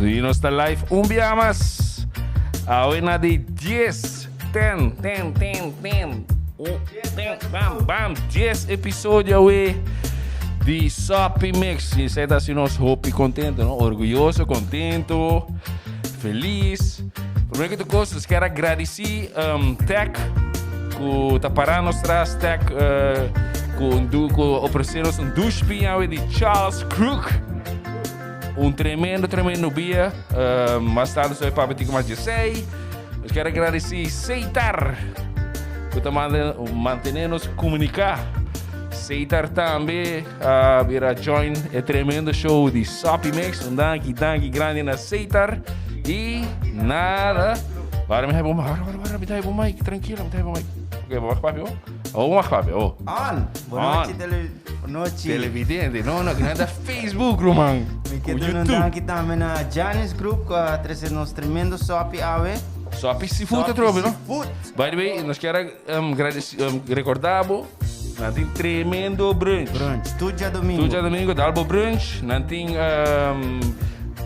I nos ta live un bia mas. Awe na di 10, 10, 10, 10, 10, 10, bam, bam, 10 episodio awe di Soppy Mix. I esei ta hasi nos hopi kontento, no? Orguyoso, kontento, felis. Primero que tur kos, nos kier a gradisí um, Tech ku ta pará nos tras, Tech uh, ku un du, ku ofresé nos un douche bier awe di Charles Crook. Un tremendo, tremendo bia. Uh, mas tarde soy papi tico mas djesei. Nos kier agradeci Seitar ku ta mantené nos comunicá. Seitar tambe a bira join e tremendo show di Soppy Mix. Un danki, danki grandi na Seitar. Y nada. Waar mi hebben waar, waar, waar, mi hebben mic, tranquilo, mi hebben mic. Oké, wacht papi, oh. Oh, wacht papi, oh. On. Boa noite, tele... Boa noite. Televidente, no, no, que na Facebook, ruman. Mi ke duna un danki tambe na Janis Group ku a trese nos tremendo sopi awe. Sopi seafood atrobe, no? Seafood. By the way, nos kier um, gradeci, um, recorda bo, nan tin tremendo brunch. Brunch, tur djadomingo. Tur djadomingo, dal bo brunch. Nan tin um,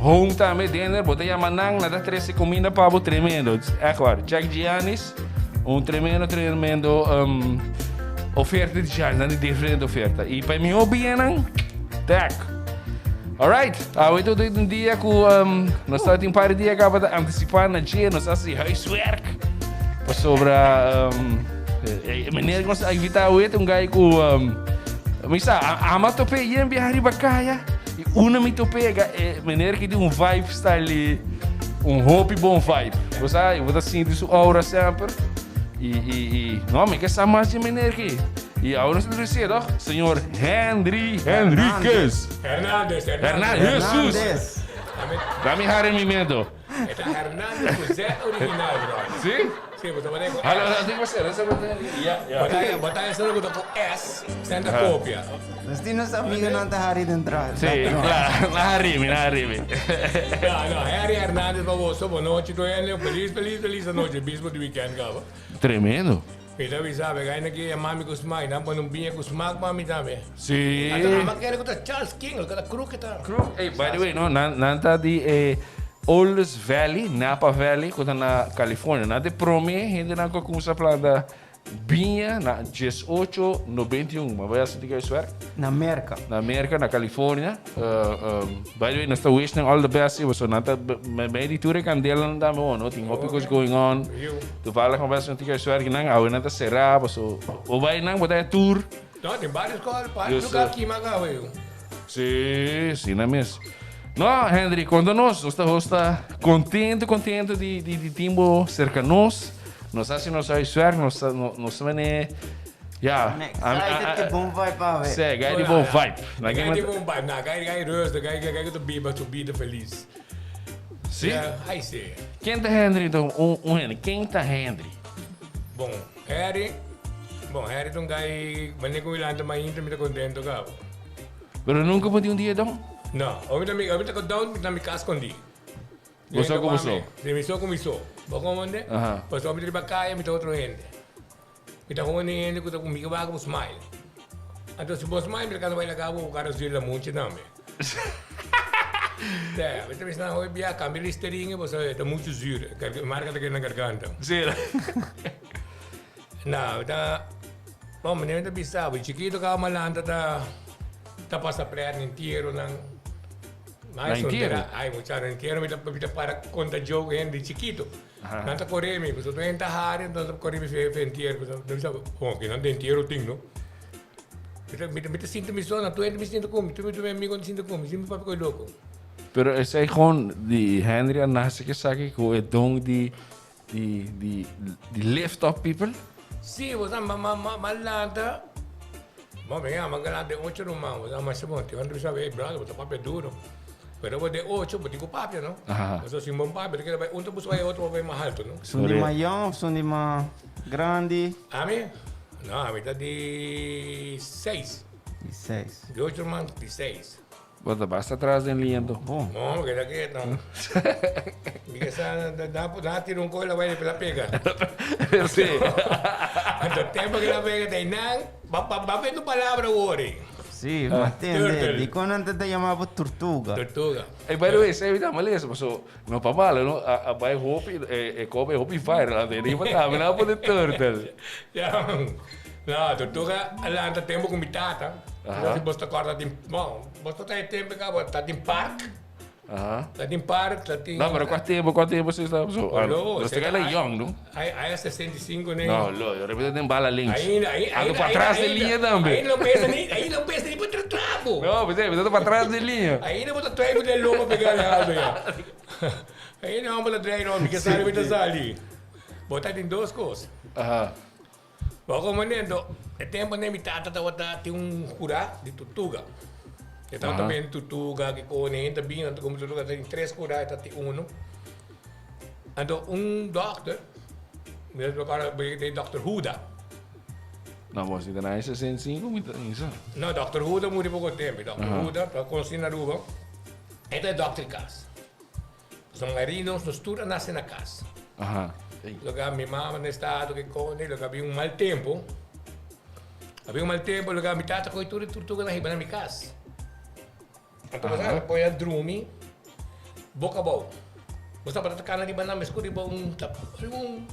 home tambe, dinner. Bo ta yama nan, nan ta trese comida pa bo tremendo. Echt waar. Check Giannis. Un tremendo, tremendo um, oferta di Giannis. Nan tin diferente oferta. Y pa mi hobby nan, tag. Alright, awe tot un dia ku um, nos ta tin par di dia kaba ta anticipar na dje, nos hasi huiswerk. Pasobra um, eh, meneer ku nos a invita awe ta un guy ku um, mi sa, ama tope yen biaha riba kaya. I una mi tope ga eh, meneer ki tin un vibe style di un hopi bon vibe. Bo sa, bo ta sinti su aura semper. I, i, i, no, mi ke sa mas di meneer ki. I awor nos introducir, toch? Señor Henry Henriquez. Hernandez, Hernan, Jesus. Hernandez. Dami hari mi miedo. Eta Hernandez ku Z original, bro. Sí? Sí, bo ta manera ku Hallo, S. no, digo ser, ese Ya, ya. Botaya solo ku ta ku S, senta kopia. Nos tin nos amigonan ta hari den tras. Sí, claro. Na hari mi, na hari mi. No, no, Harry Hernandez pa boso, bo nochi tur hende, felis, felis, felis anochi, bispo di weekend kaba. Tremendo. Mi ta bisa, be gai na ki yama mi ku smak, nan pone un biña ku smak pa mi tambe. Sí. Ata ama kere ku ta Charles King, lo ku ta Crook ta. Crook, ey, by the way, no, nan, nan ta di e Oldest Valley, Napa Valley, ku ta na California. Nan ta e prome hendenan ku a kuminsá planta biña na 1891. Ma bai hasi tika huiswerk? Na Merka. Na Merka, na California. By the way, nos ta wish nan all the best, pasobra nan ta mei di tur e kandelanan tambe ho, no? Tin hopi kos going on. Toevallig mi bai tika huiswerk nan, awe nan ta será, pasobra bo bai nan, bo ta e tour. No, tin varios kos, varios lugar kima awe, yu. Sí, sí nan mes. No, Henry, konta nos, nos ta hosta kontento, kontento di di di tin bo serka nos. Nos hasi nos huiswerk, nos ta nos ta mene ya. I'm excited ke bon vibe awe. Sí, gai di bon vibe. Gai di bon vibe, na gai gai rustig, gai gai ku ta biba su bida felis. Sí? Ai sí. Ken ta Henry enton? Un un hende, ken ta Henry? Bon, Henry, bon Henry ta un gai, manera ku mi lanta mainta mi ta kontento kaba. Pero nunka bo tin un dia down? No, ora mi ta ora mi ta down mi ta na mi kas kondi. Bo so ku bo so? Si, mi so ku mi so. Bo komprende? Pasobra mi ta riba kaya mi ta otro hende. Mi ta hopi hende ku ta ku mi ke wak bo smile. Anto si bo smile mi ta kasa bai laga bo kara zuur la mucha tambe. Te, mi ta bisa nan hopi bia kambia listerine pasobra e ta muchu zuur. Marka ta keda na garganta. Si. Na, mi ta, bon, mi ta bisa bo, chikito kaba malanta ta ta pasa pret na entieronan. Na entiero? Ay, muchacho, na entiero mi ta mi ta para konta joke hende chikito. Nan ta kore mi, pasobra tur hende ta hari, nan ta kore mi fe fe entiero. Pasobra mi bisa, bon, kinan den entiero tin, no? Mi ta mi ta mi ta sinti mi so, nan tur hende mi sinti ku mi, tur mi amigonan ta sinti ku mi, mi papia ku e loko. Pero esei gewoon di Henry a nase ku esaki ku e don di Di di di lift up people. Sí, bo sa ma ma ma ma lanta. Bo mi ama lanta den ocho ruman, bo sa masha bon. Tin ora mi sa, ey brother, bo ta papia duro. Pero bo den ocho, bo tin ku papia, no? Pasobra si bo papia, ta keda bai un ta busca bai otro pa bai mas alto, no? Sun di mas yòn of sun di mas grandi? Ami? No, ami ta di seis. Di seis. Di ocho ruman, di seis. Bo ta basta tras den liento. Bon. No, keda keto. Mi ke sa da da tira un koe la bai la pega. Sí. Anto tempo ke la pega ta einan, ba ba ba bendo palabra wori. Sí. Sí, ma tende, dikon nan ta ta yama bo Tortuga? Tortuga. Ey, by the way, esei ta malesa, paso no pa malo, no, a bai hopi, e ko bai hopi viral, anto e riba tambe nan a pone turtle. Ya, no, Tortuga a lanta tempo ku mi tata, no si bos ta kòrda tin, bon, bos ta ta e tempo kaba, ta tin park. Aha. Ta tin park, ta tin. No, pero kua tempo, kua tempo si sta so? Oh, lo, Nos ta keda young, no? Ai, ai a 65 ne. No, lo, yo repente den bala links. Ainda, ainda, Ando pa atras de liña tambe. Ainda no pensa ni, ainda no pensa ni pa tratrabo. No, pues eh, pa atras de liña. Ainda bo ta twijfel den loma pega de alto ya. Ainda hombre ta draai rond, mi ke sali, mi ta sali. Bo ta tin dos cos. Aha. Bo como nendo, e tempo ne mi tata tabata tin un cura di tortuga. E tabata bende tortuga, ki cone, hende ta bini, nan ta come tortuga, tin tres cura, e ta tin uno. Anto un dokter, mi ta recorda bo dokter Huda. No, bo si ta na e 65 mi ta insa. No, dokter Huda muri poco tempo. Dokter Huda ta conoci na Aruba, e ta e dokter di cas. Pasobra marinos nos tur a nace na cas. Aha. Loke mi mama na estado ke kone, loke habia un mal tempo. Habia un mal tempo, loke mi tata kohe tur e turtuga nan hiba na mi cas. Anto bo sa, poi a drumi boca abou. Bo sa tabata cana riba nan mescu riba un tap, riba un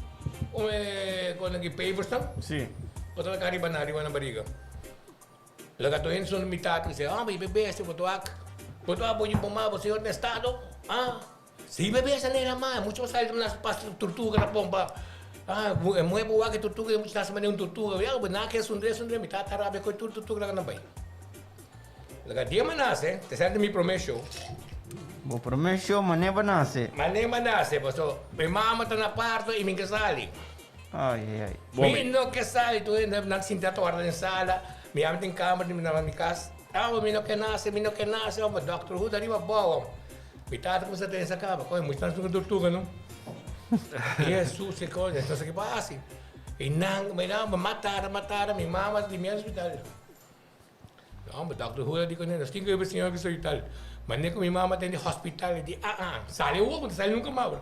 un e kos nan ki pavers nan. Si. Bo tabata cana riba nan, riba nan bariga. Loke a tur hende mi tata bisa, oh, mi bebe si bo ta wak, bo ta wak bo bo mama, bo señor na estado, ah, si bebe sa nera ma, mucho mas alto nas pas tortuga na pompa, ah, e muhe bo wak e tortuga, e mucho nas mane un tortuga, ya, bo na ke sundre sundre, mi tata rabia koe tur tortuga laga nan bai. Loke a dia mi a nase, te senti mi prome show. Bo prome show, mane bo nase? Mane mi a nase, paso mi mama ta na parto i mi ke sali. Ai, ai, ai. Bo Mi no ke sali tur hende nan sinti a torta den sala, mi ami tin kamer di mi na mi kas, Awa mi no ke nase, mi no ke nase, ome dokter Hood ariba abou ome. Mi tata kumsa pensa kaba, koe mucha nan suka tortuga no. Hesus e koe, entonces ke bo hasi? I nan, mi nan matara, matara, mi mama di mi hospital. No, ma dokter Hood a di kuné, nos tin ku hiba e señor aki hospital. Manera ku mi mama ta den hospital, e di, ah ah, sali awor, bo ta sali nunka mas.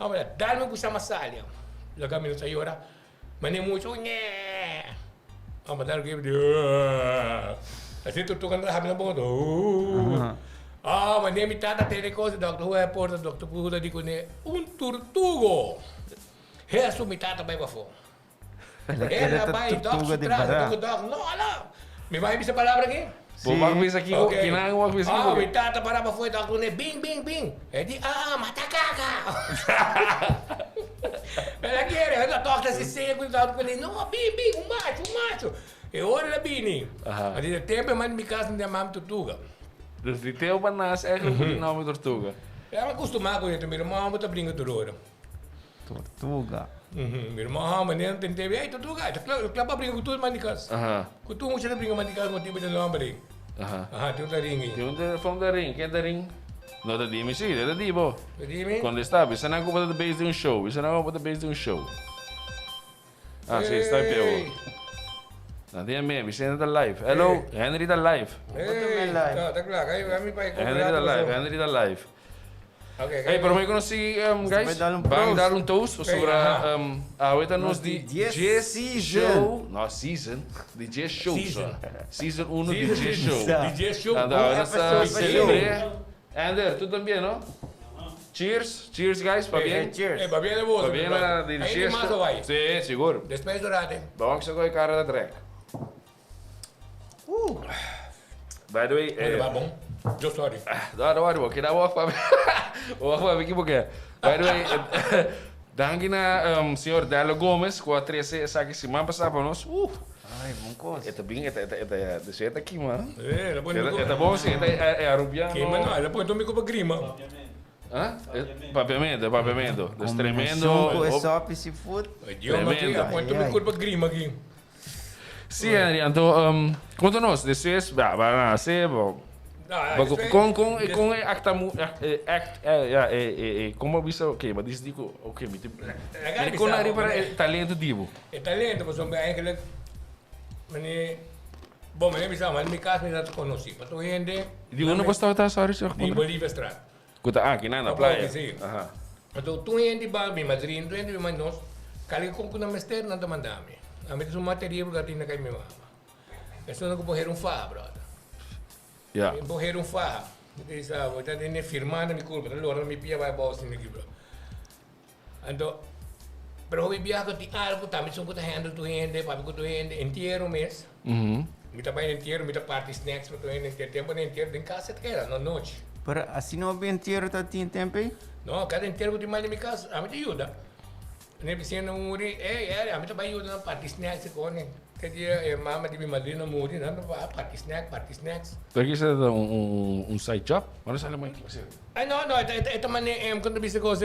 Amo ta dal mi kusha masali. Loke mi no sa yora. Mane mucho ñe. Amo dal ku di Así tortuga no ta habi na boca. Ah, mane mi tata tene cosa, dokter Huda e porta, dokter Huda di kuné, un tortugo. Hesu mi tata bai pafó. El a bai dòk su tras, a toka dòk, no ala. Mi bai bisa palabra aki? Bo wak bisa kiko, kinan wak bisa kiko? Oh, mi tata para pafó e dòk dune, bin, bin, bin. E di, ah, ah, mata kaka. El a kere, el a dòk ta si seku, el dòk kune, no, bin, bin, un macho, un macho. E ora el a bini, a di, tempu e manda mi kas, mi yama mi tortuga. Dus di tempu pa nase eigenlijk bo di nòmber tortuga. El a kustumá ku e, mi ruman bo ta brinka tur ora. Tortuga. Mi ruman hòmber nen ten tebe, ey Tortuga, ta kla kla pa bringa ku tur man di kas. Ku tur mucha ta bringa man di kas motibu di nòmber ei. Aha, tin un ta ring ei. Tin un telefòn ta ring, ken ta ring? No ta di mi si, ta di bo. Ta di mi? Kontestá, bisa nan ku bo ta bezig den un show, bisa nan ku bo ta bezig den un show. Ah, si, sta pia bo. Nan tin e Vicente ta live. Hello, Henry ta live. Ey, ta kla, Henry ta live, Henry ta live. Hey, pero mi ku nos sigui, guys, ban dar un toast pasobra awe ta nos di djes show, no season, di djes show so. Season uno di djes show. Anto awe nos ta celebre. Ander, tu tambien, no? Cheers, cheers guys, pabien. Pabien na di djes show. Si, sigur. Bon, kisa ku e kara ta trek. By the way, eh, va bon. Yo sorry. No, no worry, bo keda wak pa mi. Wak pa mi ki bo ke. By the way, danki na um, señor Dalo Gomez ku a trese esaki siman pasá pa nos. Ay, bon kos. E ta bin, e ta, e ta, e ta, de e ta kima. Eh, la pone E ta bon si, e ta e arubiano. Kima no, la pone mi kopa grima. Ah? Papiamento, papiamento. Dus tremendo. Combinacion ku e sopi seafood. Tremendo. La pone mi kopa grima aki. Sí, Henry, anto um, konta nos, despues, ba, ba nase, bo, ba, kon, kon, e kon e acta mu, e act, e, ja, e, e, e, kon bo bisa, ok, bo disidí ku, ok, mi tin, mi kon a riba e talento di bo? E talento, pasobra eigenlijk, mane, bon, mane bisa, mane mi kas mi ta konosí, pa tur hende. Di unda bo tabata, sorry, si Di Boliviastraat. Ku ta aki na, na playa. Sí. Aha. Anto tur hende ba mi madrina, tur hende mi manda nos, kal kon ku nan mester nan ta manda mi. Ami ta su materia porque a tin na kai mi mama. Esun ku por hera un fa, brother. Ja. Bo hera un faha. Mi ta bisa, bo ta den firma na mi kurpa, ta lora na mi pia bai abou asina aki, bro. Anto, pero hopi biaha ku tin algu tambe esun ku ta handle tur hende, papia ku tur hende, entiero mes. Mi ta bai na entiero, mi ta parti snacks pa tur hende, entiero. Tempo na entiero den kas ta keda, no nochi. Pero asina hopi entiero ta tin tempo ei? No, kada entiero ku tin mal den mi kas, ami ta yuda. Ne bisiña muri, ey, ey, ami ta bai yuda nan parti snacks e kos. Te dia e mama di mi madrina muri, nan ta bai parti snack, parti snacks. Pero kisa ta un, un, un side job? Ora sali mai kisa? Ay, no, no, e ta, e ta mane, em, kon ta bisa kos,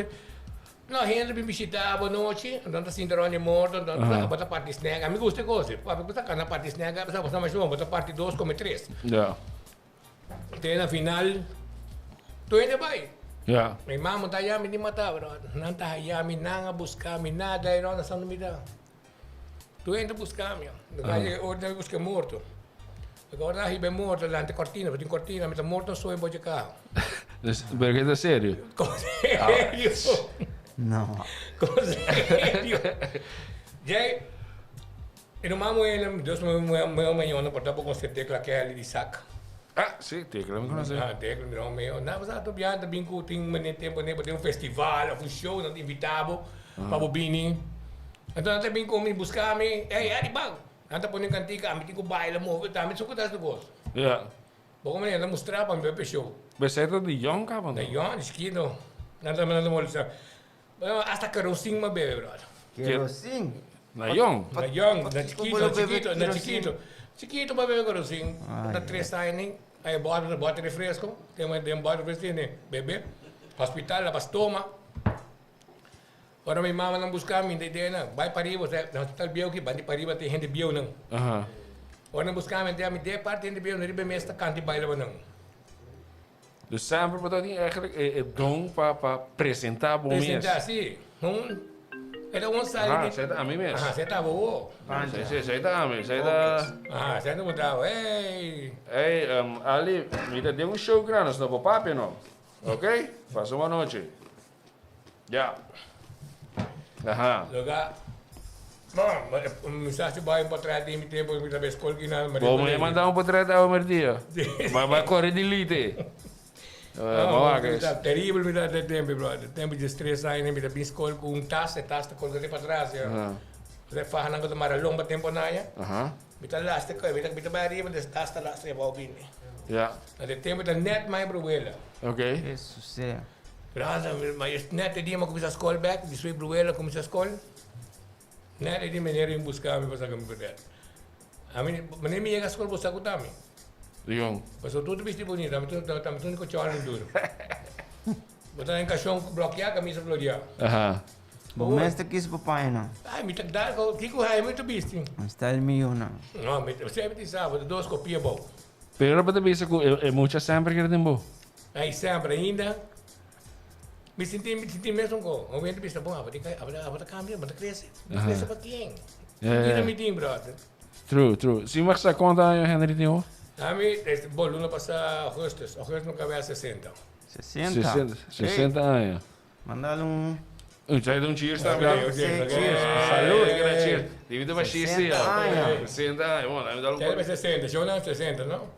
no, hende bin bishita bo nochi, nan ta sinta rond e morto, nan ta, bo ta parti snack. Ami gusta e kos, papi bo ta kana parti snack, bo sa masha bon, bo ta parti dos, come tres. Ja. Te na final, tur hende bai. Ja. Mi mama ta yami di mata, bro. Nan ta yami, nan a buska mi, nada, e no sa mi ta. Tur hende buska mi. Lugar e ora nan buska morto. Lugar ora nan hiba e morto delante cortina, pasobra tin cortina, mi ta morto na soño boca caha. Dus, pero ke ta serio? Con serio. No. Con serio. Jay, E ruman muhé, dos muhé mayor no por ta bo conoce Tecla Kelly di Sac. Ah, si, Tecla mi conoce. Ah, Tecla mi ruman mayor. Nan pasá tur biaha ta bin cu tin mane tempo ne bo tin un festival of un show nan ta invita bo pa bo bini. Enton nan ta bin cu mi busca mi, ey Eddie ban. Nan ta pone cantica, ami tin cu baila, move, ta ami su cu ta haci cos. Ja. Bo como nan ta mustra pa mi bai pa e show. Besei ta di yong caba no? Di yong, di chikito. Nan ta molesta. Hasta kerosin m'a bebe, brother. Kerosin? Na yong? Na yong, na chikito, na chikito, na chikito. Chikito m'a bebe kerosin. Ta tres aña nin. Ay bote, bote refresco. Den den bote refresco tiene bebe. Hospital, la stoma. Ora mi mama nan busca mi, ta idea nan, bai pariba, na hospital bieu aki, bandi pariba tin hende bieu nan. Ora nan busca mi, mi de parti hende bieu nan riba e mes ta canta y baila pa nan. Dus semper bo ta tin eigenlijk e e don pa pa presenta bo mes. Presenta, si. Un, e ta un sali Aha, esei ta ami mes. Aha, esei ta abo wo. Si, si, esei ta ami. Esei ta. Aha, esei ta bo ey. Ey, Ali, mi ta den un show grandi, nos no por papia no. Ok? Pasa un anochi. Ya. Aha. Loga, bon, mi sa si bo hay un potret di mi tempo mi ta bay skol kinan. Bo me manda un potret awe merdia. Ma ba kore delete. No, mi ta terrible mi ta de tempo, bro. De tempo di tres aña mi ta bin skol ku un tas, e tas ta kolga di patras ya. E fahanan ku ta mara lomba tempo naya. Mi ta lastra koe, mi ta bay ariba, des tas ta lastra abou bini. Ya. Na de tempo ta net mai bruwela. Ok. Eso sea. Brada, ma es net e dia mi a cuminsa scol bek, despues bruwela a cuminsa scol, net e dia meneer a bin busca mi pa saca mi pa bek. Ami, manera mi yega scol bo sa cu ta mi. Dikon? Pasobra tur ta bisti bunita, ami tur ta mi tur cu chòl den duro. Bo ta den cashon blokia, camisa floria. Aha. Bo mes ta kis bo paña nan. Ay, mi ta da, kico hay mi ta bisti? Un style mio nan. No, mi ta, semper tin sa, bo ta dos copia bou. Pero bo ta bisa cu e mucha semper kere den bo. Ai semper ainda mi sinti mi sinti mesun ko. Un hende bisa bon abo tin abo ta cambia abo ta crece. Mi crece pa ken? Ki bida mi tin brother? True true. Si mag sa konta aña Henry tin ho? Ami bon luna pasa augustus. Augustus mi kabia 60. 60? 60 aña. Mandale un. Un chai un cheers tambe. Ok, ok, ok. Cheers. Salud. Cheers. Dimi ta bashi si. 60 aña. 60 aña. Bon, dami dal un Chai 60, show nan 60, no?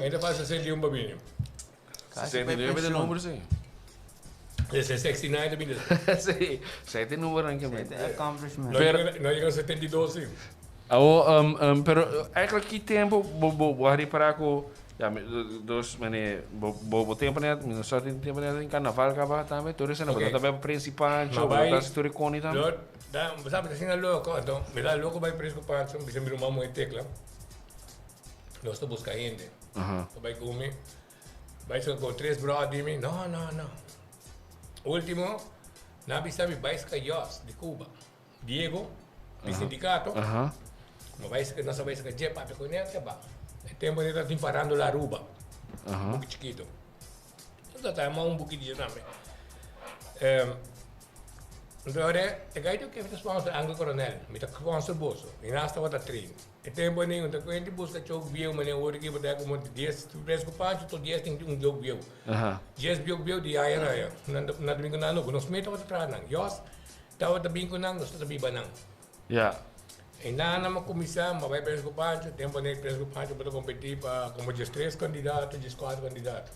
Ainda falta 61 pa bini. 69 de numero sí. Ese 69 ta bini. Sí, sete numero nan ke Sete accomplishment. No llega, no llega 72 sí. Awo, um, um, pero eigenlijk ki tempo bo bo bo a ripara ku ya mi dos mane bo bo bo tempo net mi no sa tin tempo net tin carnaval kaba tambe tur esena bo ta bai pa Prince Pancho bo ta hasi tur e koni tambe. Lo da bo sa mi ta asina loko anto mi ta loko bai Prince Pancho mi bisa mi ruman muhe Tecla nos ta buska hende ta bai ku mi bai sa ku tres bròder di mi no no no ultimo nan a bisa mi bai ska Yos di Cuba. Diego, di sindicato, no bai saka, nos a bai saka dje papia ku nel kaba. E tempo ei tabatin Farándula Aruba, un buki chikito. Nos ta tama un buki di dje tambe. Enton ora e gai di oke mi ta sponsor Angel Coronel, mi ta sponsor boso. Mi nas tabata train. E tempo ei un ta kuenti buska chok bieu manera ora ki bo ta komo dies fresco pancho tur dies tin un jok bieu. Dies jok bieu di aya na aya. Nan ta bin ku nan nos mes tabata traha nan. Yos Tabata bin ku nan, nos ta biba nan. Ja. E nana mi a kuminsá, mi a bai Prens ku Pancho, tempu ané Prens ku Pancho bo ta kompetí pa komo diestres kandidato, dieskuater kandidato.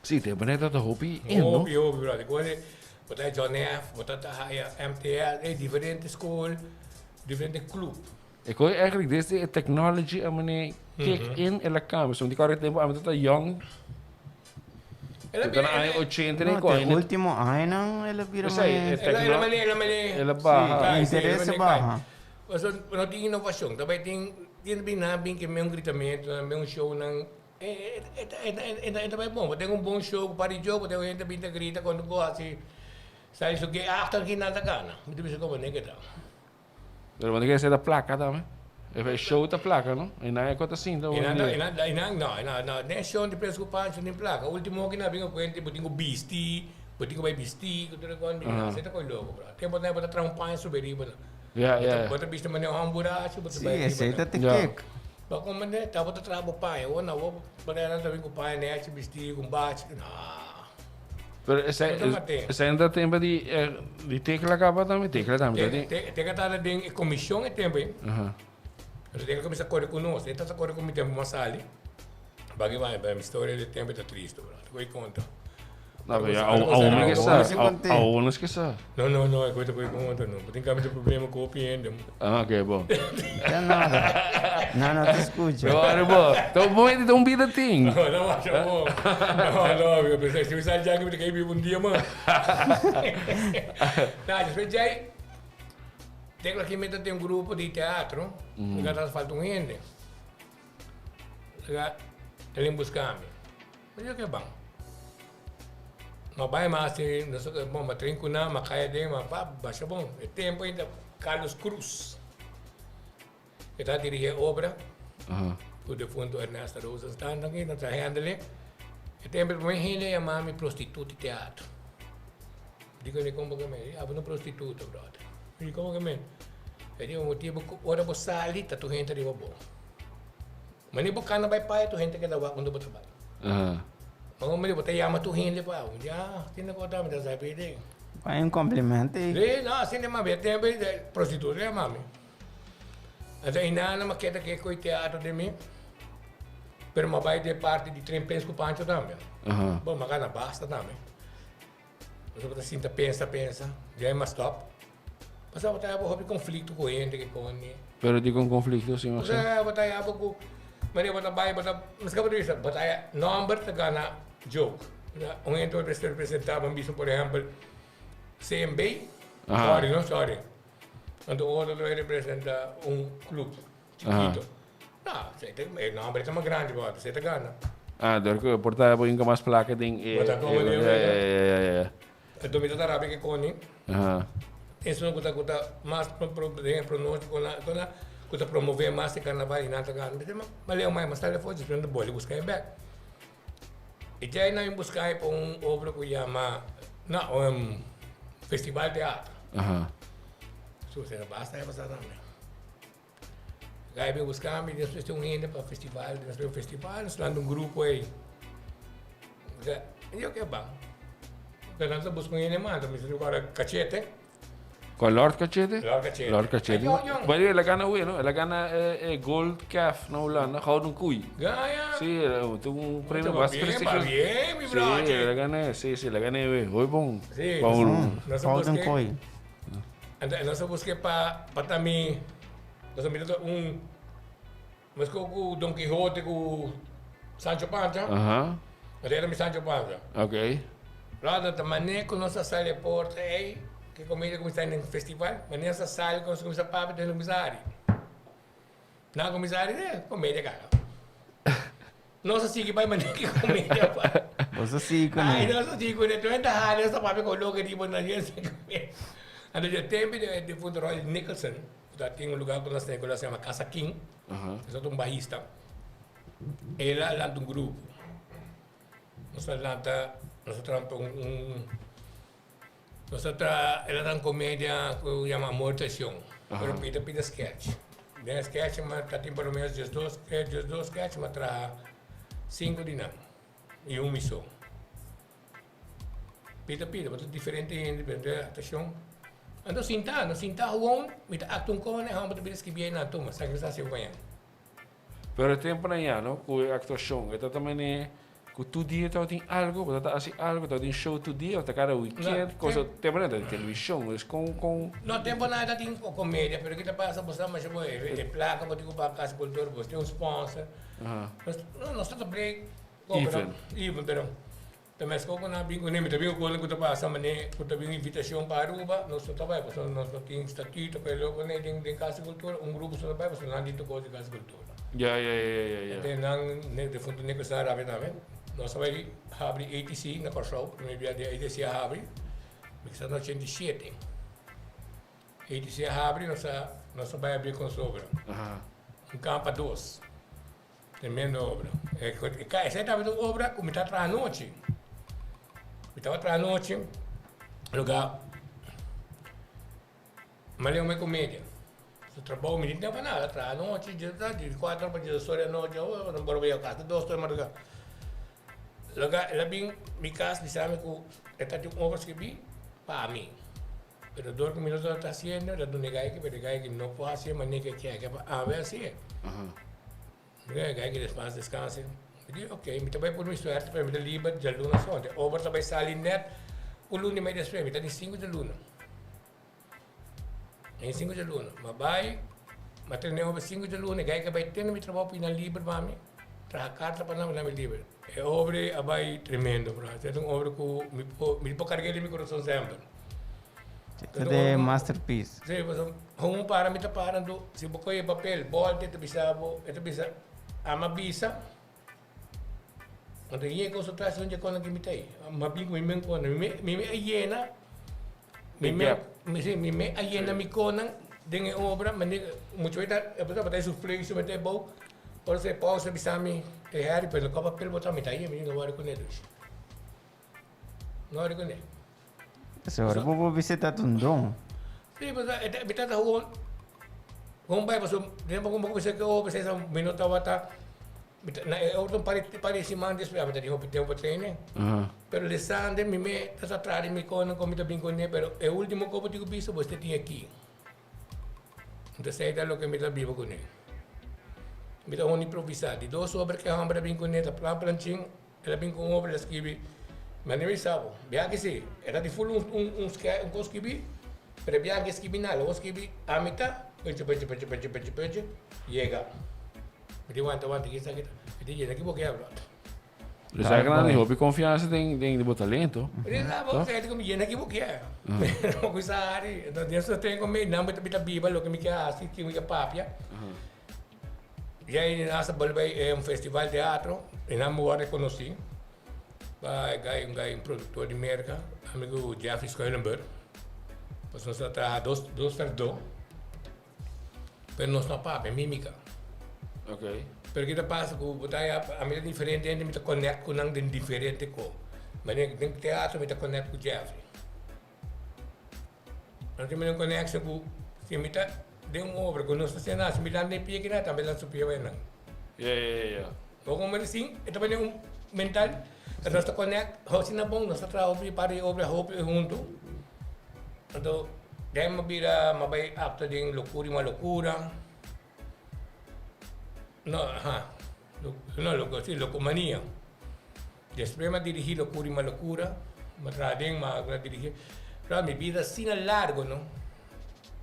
Sí, tempu ané tabata hopi in, no? Hopi, hopi, brother. Ku ora bo ta John F, bo ta haya MTL, e diferente skol, diferente klup. E koe eigenlijk desde e technology a mane kick in el a cambia. So di kòrda tempu ami tabata young. El a Cu ta na bira, aña ochenta No, i te koe. último añanan el a bira Esei, mane. e El a, el a mane, el a mane. El a baha. Kai, sí, el a Interese mane kai. baha. Pasobra no tin innovacion. Ta bai tin, tin bin nan bin ke men un gritamentu nan, men un show nan. E, e, e, e, e, e ta bai bon. Bo tin un bon show ku par di joke, bo tin hende bin ta grita cuando bo hasi sa su ke achter ki nan ta gana. Mi ta bisa como ne ke ta. Pero bo no kere ta placa tambe. E show ta placa, no? E nan e kota sinta E nan, e nan, e nan, no, no, no, den show di Prens ku Pancho tin placa. Ultimo ki nan bin kuenta bo tin ku bisti, bo tin ku bai bisti, ku tur e kos. Asina ta koi loko, bro. Tempo nan bo ta traha un paña subi riba nan. Ja, ja. Bo ta bisti manera un burachi, bo ta Sí, bai riba esei nan. ta te Ja. kick. Bo komprende? Ta bo ta traha bo paña. Awor nan bo bo ta bin ku paña nechi bisti, ku un bachi. No. Pero esei, Bo ta mat'é. esei no ta tempo di, eh, di Tecla caba tambe? Tecla tambe ta di. Te, Tecla tabata den e comision e tempo ei. Aha. Pero Tecla cuminsa core cu nos. E tabata core cu mi tempo mas sali. Baki bai, bai, mi storia di tempo ta tristo, bro. Te koe conta. No, pero ya, Ora awo cosa- no ora ke cosa- sa. Awo no ke sa. Awo no ke sa. No, no, no, e koe ta koe conta, no. Bo tin cambia di problema cu hopi hende. Ah, ok, bon. Ya nada. No, no te escucho. No, no, bo. Ta un momento, ta un bida ting. No, no, masha bo. No, no, mi pensé, si mi sal djaki, mi ta kai biba un dia mas. No, despues djai, Tecla Jiménez tin un grupo di teatro, mi ta falta un hende. Oiga, el a busca mi. Mi di, oke, ban. Ma bai mas tin, nos a, bon, ma train ku nan, ma kai aden, ma pa, basha bon. E tempo ainda Carlos Cruz e ta dirigi e obra ku defunto Ernesto Rosenstein tambe nan ta handle. E tempo e prome hende a yama mi prostituto di teatro. Mi di kuné, komo ke men? Abo no prostituto, brother. Mi di, komo ke men? E di, motibu ku ora bo sali ta tur hende riba bo. Mane bo kana bai paya tur hende keda wak unda bo ta bai. Ma un mane bo ta yama tur hende pa abo. Mi di, ah, asina ku ta, mi ta sabi den. Bai un compliment ei. Sí, no, asina mami. E tempo ei prostituta yama mi. Anto einan mi a keda ke koe teatro den mi. Pero mi a bai den parti di Tren Prens ku Pancho tambe. Bon, mi a gana basta tambe. Pasobra bo ta sinta pensa, pensa, djai mas stop. Pasobra bo ta haba hopi conflicto cu hende ke con. Pero dikon conflicto si mas? Pasobra bo ta haba cu manera bo ta bay bo ta, miskien bo ta bisa bo ta haya nomber ta gana joke. Un hende bo mester representa bo bisa por ehempel CMB, sorry no sorry. Anto otro ta bay representa un club chikito. No, e nomber ta mas grandi bo, esey ta gana. Ah, dor cu por ta bo inca mas placa den e. Bo ta como Ya, ya, ya, ya, ya. Anto mi ta ta rabia ke Connie. Esun ku ta ku ta mas den e pronostico na ku ku ta promove mas e carnaval y nan ta gana. Mi ta ma leo mai mas tarde for despues nan ta bolbe busca e bek. E djai nan a busca e pa un obra ku yama no un festival teatro. So sera basta e pasa tambe. Gai bin busca mi despues tin un hende pa festival despues un festival nos lanta un grupo ey. Yo ke ban. Pero nan ta busca un hende mas, mi sa ora Cachete. Cual Lord Cachete? Lord Cachete. Lord Cachete. Bueno, el a gana we, no? El a gana Gold Calf na Hulanda, Gouden Koei. Gaya. Sí, tuvo un premio más prestigioso. Bien, mi bro. Sí, el a gana, sí, sí, el a gana we. Hoy bon. Sí. Gouden Koei. Anto nos a busca pa pa ta mi nos a mira ta un mesco cu Don Quijote cu Sancho Panza. Anto era mi Sancho Panza. Later ta mane cu nos a sali e porta ey ke comida cuminsa den festival mane nos a sali cu nos cuminsa papia nos cuminsa hari. Nan a cuminsa hari eh comedia caba. Nos a sigui bai manera ki comedia pa. Nos a sigui cu ne. Ay, nos a sigui cu ne. Tur ta hala, nos ta papia cu loke riba nan. Anto dje tempo di e difunto Roy Nicholson, cu ta tin un lugar cu na San Nicolas yama Casa King, esaki ta un bahista, el a lanta un grupo. Nos a lanta, nos a traha un, nos a traha, el a traha un comedia cu yama Amor y Traición, pero pida pida sketch. Den e sketch ta tin por lo menos diesdos, diesdos sketch, mi a traha cinco di nan y un mi so. Pida pida, bo ta diferente hende, diferente actuacion. Anto sinta, no sinta gewoon, mi ta actua un con e homber ta bira scribi einan tuma, sa ki mi sa haci mañana. Pero e temponan ya no, cu e actuacion, e ta ta mene cu tur dia tabatin algo, bo ta ta haci algo, tabatin show tur dia of ta cada weekend, cosa, temponan ta tin television, dus con, con. No, temponan ta tin comedia, pero ki ta pasa bo sa masha bo e placa bo tin cu paga Casa Cultura, bo tin un sponsor, nos, nos ta ta break, Even. Even, pero. Ta meskos ku nan bin kuné, mi ta bin ku ku ta pasa manera ku ta bin invitashon pa Aruba, nos no ta bai pasobra nos no tin statuto pa e loko kuné den den Kas di Kultura, un grupo so ta bai pasobra nan tin tur kos di Kas di Kultura. Ya, ya, ya, ya, ya. Ente nan defuntu Nico sa rabia tambe. Nos a bai habri ATC na Kòrsou, promé bia di ATC a habri, mi kisa na 87. ATC a habri, nos a nos a bai habri kon sobra. Un kampa dos. Tremendo obra. Esei tabata un obra ku mi ta traha anochi. Mi tabata traha anochi, luga Maleo Mei Comedia. Su trabou mi no tin pa nada, traha anochi, di kuater pa diesdos ora di anochi, no por bai kas, dos ora di madruga. Luga el a bin mi kas bisa mi ku e ta tin un obra skibí pa mi. Pero dor ku mi no tabata hasiendo, el a duna e gai aki, pero e gai aki no por hasié manera ku e kier ke pa awe hasié. Mi e gai aki despues deskanse. Mi di ok, mi ta bai por mi suerte, pero mi ta liber djaluna sonde. Obra ta bai sali nèt un luna i mei despues, mi ta di sinku djaluna. Mi di sinku djaluna. Mi a bai, mi a trene obra sinku djaluna, e gai aki a bai tene mi trabou pidi nan liber pa mi, traha karta pa nan, mi nan mi liber. E obra a bai tremendo, bro. Esei ta un obra ku mi por mi por karg'é den mi kurason semper. Ta de masterpiece. Sí, pasobra un para mi ta para anto si bo kohe e papel bòlta e ta bisa bo, e ta bisa ama bisa anto yega kos atras un dje kònde ki mi ta ei. Mi a bin ku mi men kònde, mi me a yena mi me sí mi me a yena mi kònan den e obra manera mucha bes ta e persona ta e suflé su mete abou. Ora se pausa bisa mi, e Harry, pero loke papel bo ta mi ta ahí, mi no wòri kuné dus. No wòri kuné. So, ora bo por bisa ta un don. Sí, pasobra e ta, mi tata gewoon, gewoon bai pasobra den bo kuminsá ke obra esei mi no tabata, mi ta na e otro par di par di siman despues mi ta tin hopi tempu pa trainen. Pero lesande mi me ta sa traha di mi konan kon mi ta bin kuné, pero e ultimo kopo tin ku bisa bo esei tin aki. Entonces esei ta loke mi ta biba kuné. Mi ta hon improvisá. Di dos obra ku e hòmber a bin kuné ta plan planchin, el a bin ku un obra el a skibi, mi a bisa bo, biaha ki si, e ta di ful un un un un kos skibí, pero e biaha ke skibi nada, el a skibi a mitá, penche penche penche penche penche penche, yega. Mi di wanta wanta, kisa kita, mi di yega ki bo ke abra. Dus eigenlijk nan di hopi confiansa den den bo talento. Toch? Bo yena ki bo kier. Pero bo sa hari. Entonces Dios sosten con mi, nan mi ta biba loke mi kier haci, ki mi kier papia. Y ahí nan sa bolbe e un festival teatro y nan mi word reconoci pa e guy, un guy, un productor di Merca, amigo Jeffrey Schuilenburg. Pues nos a traha dos, dos tras dos. Pero nos no papia mimica. Ok. Pero ki ta pasa ku bo ta haya a mi ta diferente hende mi ta connect ku nan den diferente ko. Manera den teatro mi ta connect ku Jeffrey. Nan tin un connection ku si mi ta den un obra ku nos ta sena si mi lanta den pia kina tambe lanta su pia bai nan. Ya ya ya ya. Bo como di sin e ta bini un mental nos ta connect hopi na bon nos ta traha hopi par di obra hopi hunto. Anto den mi bira mi a bai actua den Locura y Malocura. No, aha, no, loco, si, Locomania. Despues mi a dirigi Locura y Malocura, mi a traha den, mi a dirigi. Pero mi bida asina largo, no?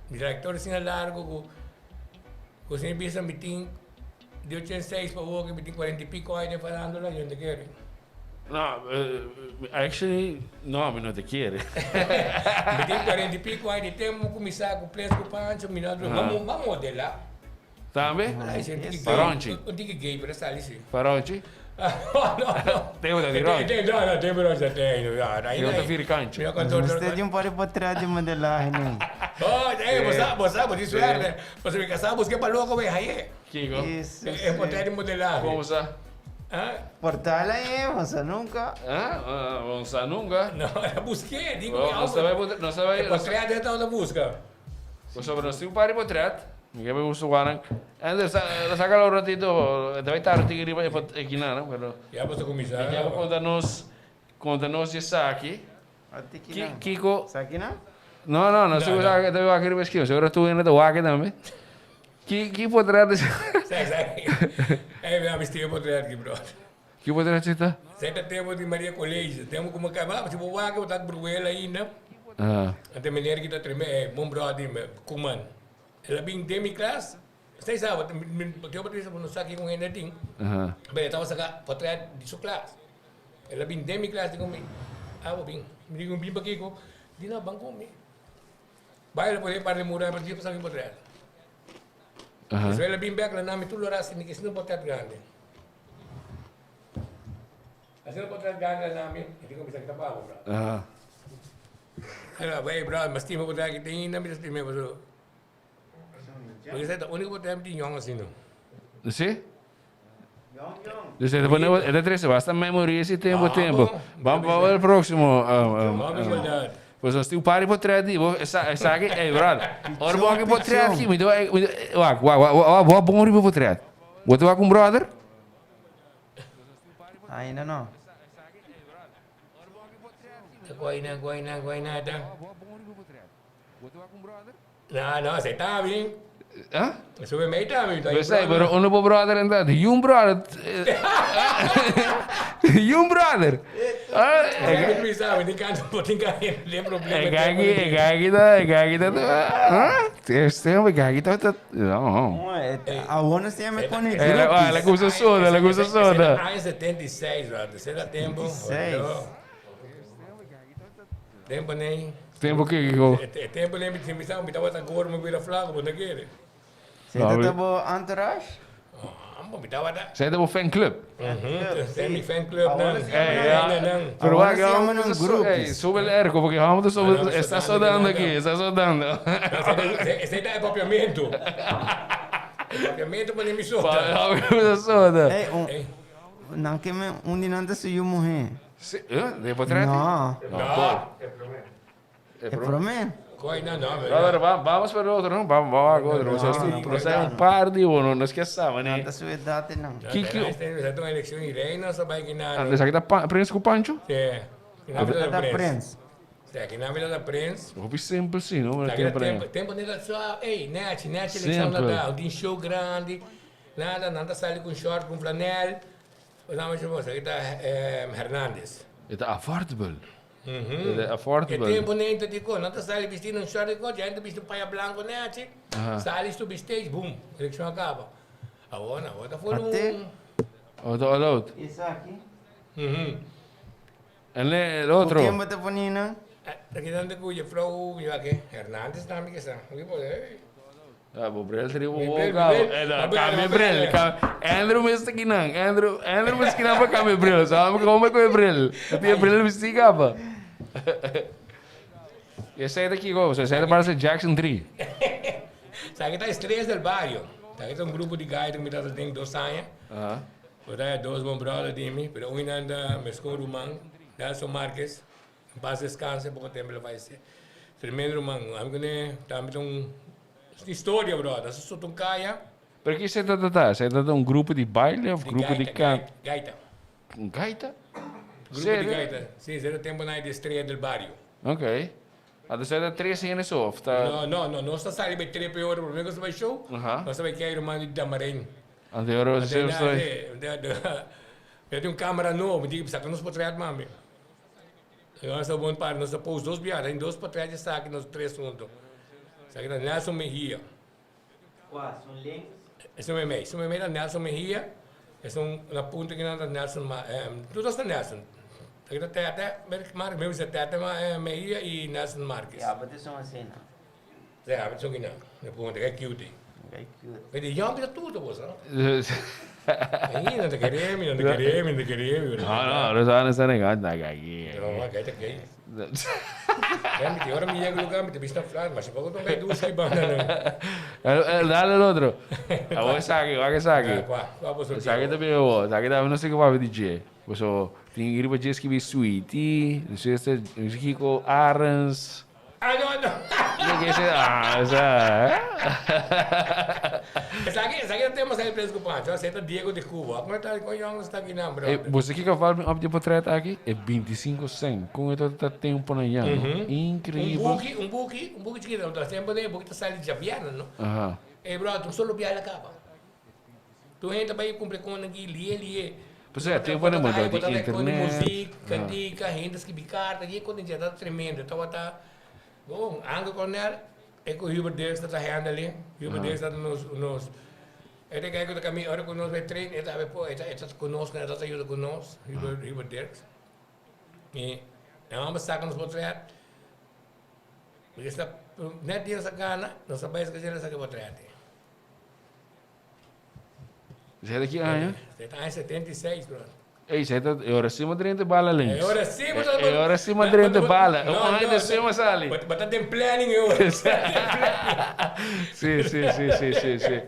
Mi trayectoria asina largo cu, cu si mi bisa mi tin di 86 pa awor mi tin cuarenta y pico aña den farándula, yo no ta kere. No, actually, no, mi no ta kere. Mi tin cuarenta y pico aña di tempo mi cuminsa cu Ples cu Pancho, mi no, mi a modela. Tambe? Ay, si, un tiki gay. Paronchi. Un tiki gay, pero sali si. Paronchi? No, no, no. Tempo ta di ronchi. No, no, tempo ronchi ta ten. Yo ta vierkantje. Mi a conta otro. Usted di un par di potret di modelahe no. Oh, eh, bo sa, bo sa, bo tin suerte. Pasobra mi casá busca pa loco bay haye. Kiko? E potret di modelahe. Como sa? Portal ahí, bo sa nunca. Ah, bo sa nunca. No, a busqué, digo. No sabe, no sabe. E potret e tabata busca. Pasobra nos tin un par di potret. Mi ke gusta wak nan. Ender, sácalo un ratito. E ta bay tarde tiki riba e kinan, pero. Ya bo ta cuminsa. Mi ke konta nos, konta nos di esaki. Kiko. Esaki nan? No, no, no, seguro no. Ta wak riba skina. Seguro tu hende ta wak tambe. Ki ki potret is? Zeg, zeg. Hey, we hebben stier potret ki, bro. Ki potret zit er? Zeg dat tempo di Maria College. Tempo kuma kai, maar si bo wak, bo tak bruela ainda. Ah. Ante meneer ki ta treme, eh, bon bro di me, Koeman. El a bin den mi klas. Zij sa, wat mi tio Patricia no sa ki con hende tin. Aha. Pero e tabata saka potret di su klas. El a bin den mi klas di con mi, abo bin. Mi di con bin pakiko? Di no, ban con mi. Bai el a pone par di mura, pero di pasa mi potret. Aha. Despues el a bin bek, el a na mi tur lora si mi kies un potret grandi. Asina un potret grandi el a na mi, mi di con mi sa ki ta pa bo, bro. Aha. El a bay, bro, mi a stima potret aki tin ainda, mi ta stima pasobra. Porque esei ta único potret mi tin yong asina. Si? Dus e ta pone, e ta trese basta memoria si tempo tempo. Vamos pa el próximo. Pues nos tin un par di potret di bo, esaki, ey brother. Ora bo wak e potret aki, mi ta wak, wak, wak, wak, wak bon riba potret. Bo ta wak un brother? Ainda no. Guayna, guayna, guayna ta. No, no, esei ta mi. Ah? Eso me mei ta mi. Pues ei, pero uno bo brother enta, di un brother. Di un brother. Ah, e mi sabe, tin canto, bo tin ka den problema. E gagi, e gagi ta, e gagi ta. Ah, este e gagi ta, ta, no. Awor no se me pone Eh, ah, le gusta soda, le gusta soda. Año 76, brother. Ese era tempo. 76. Tempo nei. Tempo ke kiko? E tempo nei mi mi sa mi tabata gordo mi bira flaco bo ta kere. Zij dat ta bo entourage? Ambo mi tabata. Zij ta bo fan club? Zij mi fan club nan. Ey ja. Pero Awor wak si llama nan groupies. Sube el airco porque hamo ta sube está sodando aki está sodando. Esey ta e papiamento. E papiamento pone mi soda. Hamo ta soda. Ey un nan ke men un di nan ta su yu muhe. Si, eh, de potret? No. No, por. E prome. Koy no, no. Brother, va, vamos para otro, no? Vamos, vamos a otro. O sea, No, o sea, un par de uno, no es que saben, Nan eh. ta su edad nan. Kiki. Esta una elección y reina sa bai kina. Antes aquí está pa, Prins ku Pancho? Sí. Kina mi Ta ta prins. prins. Sí, kina mi ta prins. Hopi simpel sí, no? Sa Tempo, tempo, tempo nila so, ey, nechi, nechi elección Simpel. la da, un show grande. Nada, nada sali con short, con flanel. Bo sa bo, esaki ta Hernandez. E ta affordable. E ta E affordable. tempo nen ta di ko, nan ta sali bisti nan short di ko, dja ta bisti un paya blanco nechi, sali subi stage, boom, elekshon a kaba. Awor no, awor ta for un. Ate. Awor ta all out. Esaki. En el otro. Ku ken bo ta pone nan? Aki nan ta ku jefrouw, mi wak Hernandez tambe kisa. Mi por ey. Ah, bo bril ta riba Mi bo bril, boca. mi bril. Eh, no, Ma bril, cambia ma bril. bril. Andrew mester kinan. Andrew, Andrew mester kinan pa cambia bril. So, amo como cu e bril. No tin e bril bisti caba. Y esey ta kico? So, esey ta parece Jackson 3. Sa ki ta Estrellas del Barrio. Sa ki ta un grupo di gaita cu mi tabata den dos aña. Aha. Bo ta dos bon brother di mi, pero un nan ta mescon ruman, Nelson Marquez. En paz descanse, poco tempo lo fallece. Tremendo ruman. Ami cu ne tambe ta un historia, brother. Nos a suta un caya. Pero ki esei ta ta? Esei ta ta un grupo di baile of Di grupo di gaita, kant? gaita. Un gaita? Grupo di Serio? gaita. Si, esei ta tempo nan di Estrella del Barrio. Ok. Anto esei ta tres hende so of ta? No, no, no. Nos ta sali bay trepe ora prome cu nos ta bay show. Aha. Nos ta bay kei ruman di Damarein. Anto e ora Anto esei na, ta. si. Tin un camera nobo. Mi tin ki saca nos potret mami. Nos ta bon para, nos ta post dos biaha, tin dos patria dje saki, nos tres hunto. Saki ta Nelson Mejia. Kua, sun links? Esun meimei, esun meimei ta Nelson Mejia, esun na punta kinan ta Nelson Ma, tur dos ta Nelson. Saki ta Tete Marques, mi bisa Tete Mejia i Nelson Marques. Ya, bo ta esun asina. Ya, bo ta esun kinan, na punta, ke cute. Ke cute. Mi di, yòmpi ta tutu bo sa. Ahi, nan ta kere mi, nan ta kere mi, nan ta kere mi. No, no, Rosana sa nega, na gagi. No, ma gai ta gay. Ya, mi di, ora mi yega lugar, mi ta bista flat, ma si poko ta un gai dushi ki banda nan. Dale el otro. Awor esaki, wak esaki. Kua, kua bo sorteo? Esaki ta bin awor, esaki ta, no sé ki papia di dje. Paso, tin riba dje skibi Sweetie, despues ta Kiko Arends. Ah, no, no. Ke ese, ah, esa. Esaki, esaki ta tema sa pres ku Pancho. Esei ta Diego de Cuba. Kuma ta kon yòn sta aki nan, E, brother? bo sa kiko val mi op di potret aki? E 25 cent. Kon e ta tempo na ya, no? Un Increíble. buki, un buki, un buki chikito. Ta semper e buki ta sali djabièrnè, no? Aha. E brother, un solo biaha el a kaba. Tur hende ta bai kumpra kon aki lie lie. Pues e tempo nan bo ta di internet. Muziek, kantika, hende skibi karta, die kon dje ta tremendo. Tabata bon, Anke Cornel e ku Hubert Dirks ta handle. Hubert Dirks ta nos nos e ta kai ku ta kami ora ku nos bai train e ta e ta e ta ku nos e ta yuda ku nos Hubert Hubert Dirks. I e homber saka nos potret. Mi sta net dia nos a gana nos a bai esaki saka e potret. Zij dat ki aña? Zij aña 76, bro. Ey, zij dat, e ora sí ma drente bala links. E ora sí ma E ora sí ma drente bala. Un aña de sí ma sali. But dat den planning e ora. Sí, sí, sí, sí, sí, sí.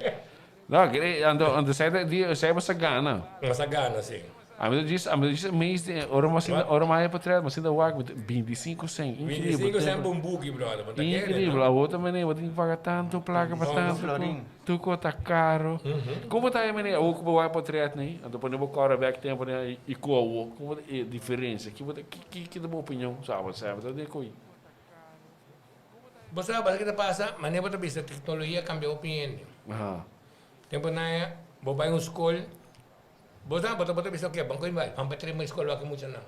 No, kere, anto, anto zij dat, die, zij was a gana. Was a gana, sí. Ami ta djis, ami ta djis amazed den ora mi a sinta, ora mi a haya potret, mi a sinta wak, mi ta 25 cent, increíble. 25 cent pa un buki, brother, bo ta kere, no? Increíble, awor ta mene, bo tin ku paga tantu plaka pa tantu ku, tur ku ta karo. Kon bo ta haya mene awor ku bo wak potret nei, anto pone bo kòrda bèk tempu nei i ku awor, kon bo ta e diferensia, ki bo ta, ki ki ki ta bo opinion? Sa bo sa bo ta den ko'i. Bo sa bo sa ke ta pasa, manera bo ta bisa teknologia a kambia hopi hende. Tempu nan bo bai un skol. Bo sa, bo ta bo ta bisa oke, ban koe bai, ban pa trae mi skol wak e muchanan.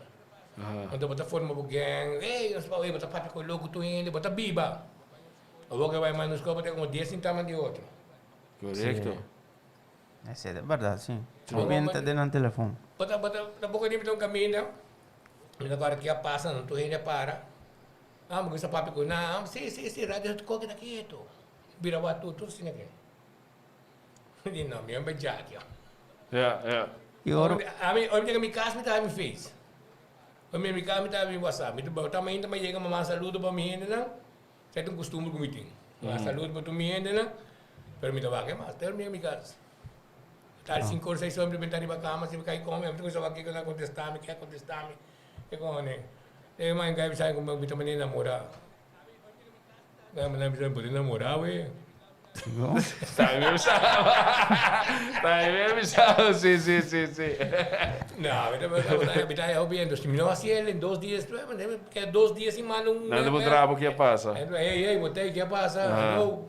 Anto bo ta forma bo gang, ey, nos pa, ey, bo ta papia ku loku tur hende, bo ta biba. Awor ke bai manda skol bo ta komo dies sintama di otro. Korekto. Esei ta bèrdat, si. Hopi hende ta den nan telefon. Bo ta, bo ta, tampoko ni mi ta un kaminda, mi ta kòrda ke a pasa, nan tur hende a para. Ah, bo kuminsa papia ku nan, ah, si, si, si, radio ta koke ta ketu. Bira wak tur, tur asina ke. Di no, mi homber Jack, yo. Ja, ja. Y ora. Ami, ora mi yega mi cas mi ta habi mi face. Ora mi yega mi cas mi ta habi mi WhatsApp. Mi ta bota mainta mi yega mi manda saludo pa mi hendenan. Esei ta un costumber cu mi tin. Mi manda saludo pa tur mi hendenan, pero mi ta wak e mas. Te ora mi yega mi cas. Tal cinco ora, seis ora mi ta benta riba cama, si mi cay come, mi ta cuminsa wak kico nan a contesta mi, ke a contesta mi. E con e man a bisa mi cu mi ta manera enamora. Nan bisa mi por enamora we. También bisaba. También bisaba, sí, sí, sí, sí. No, mi ta haya hopi hende. Si mi no hasi el en dos dia despues, mi keda dos dia sin manda un. Nan ta puntra bo ke a pasa. Hey, hey, bo ta ei, ke a pasa? Hallo.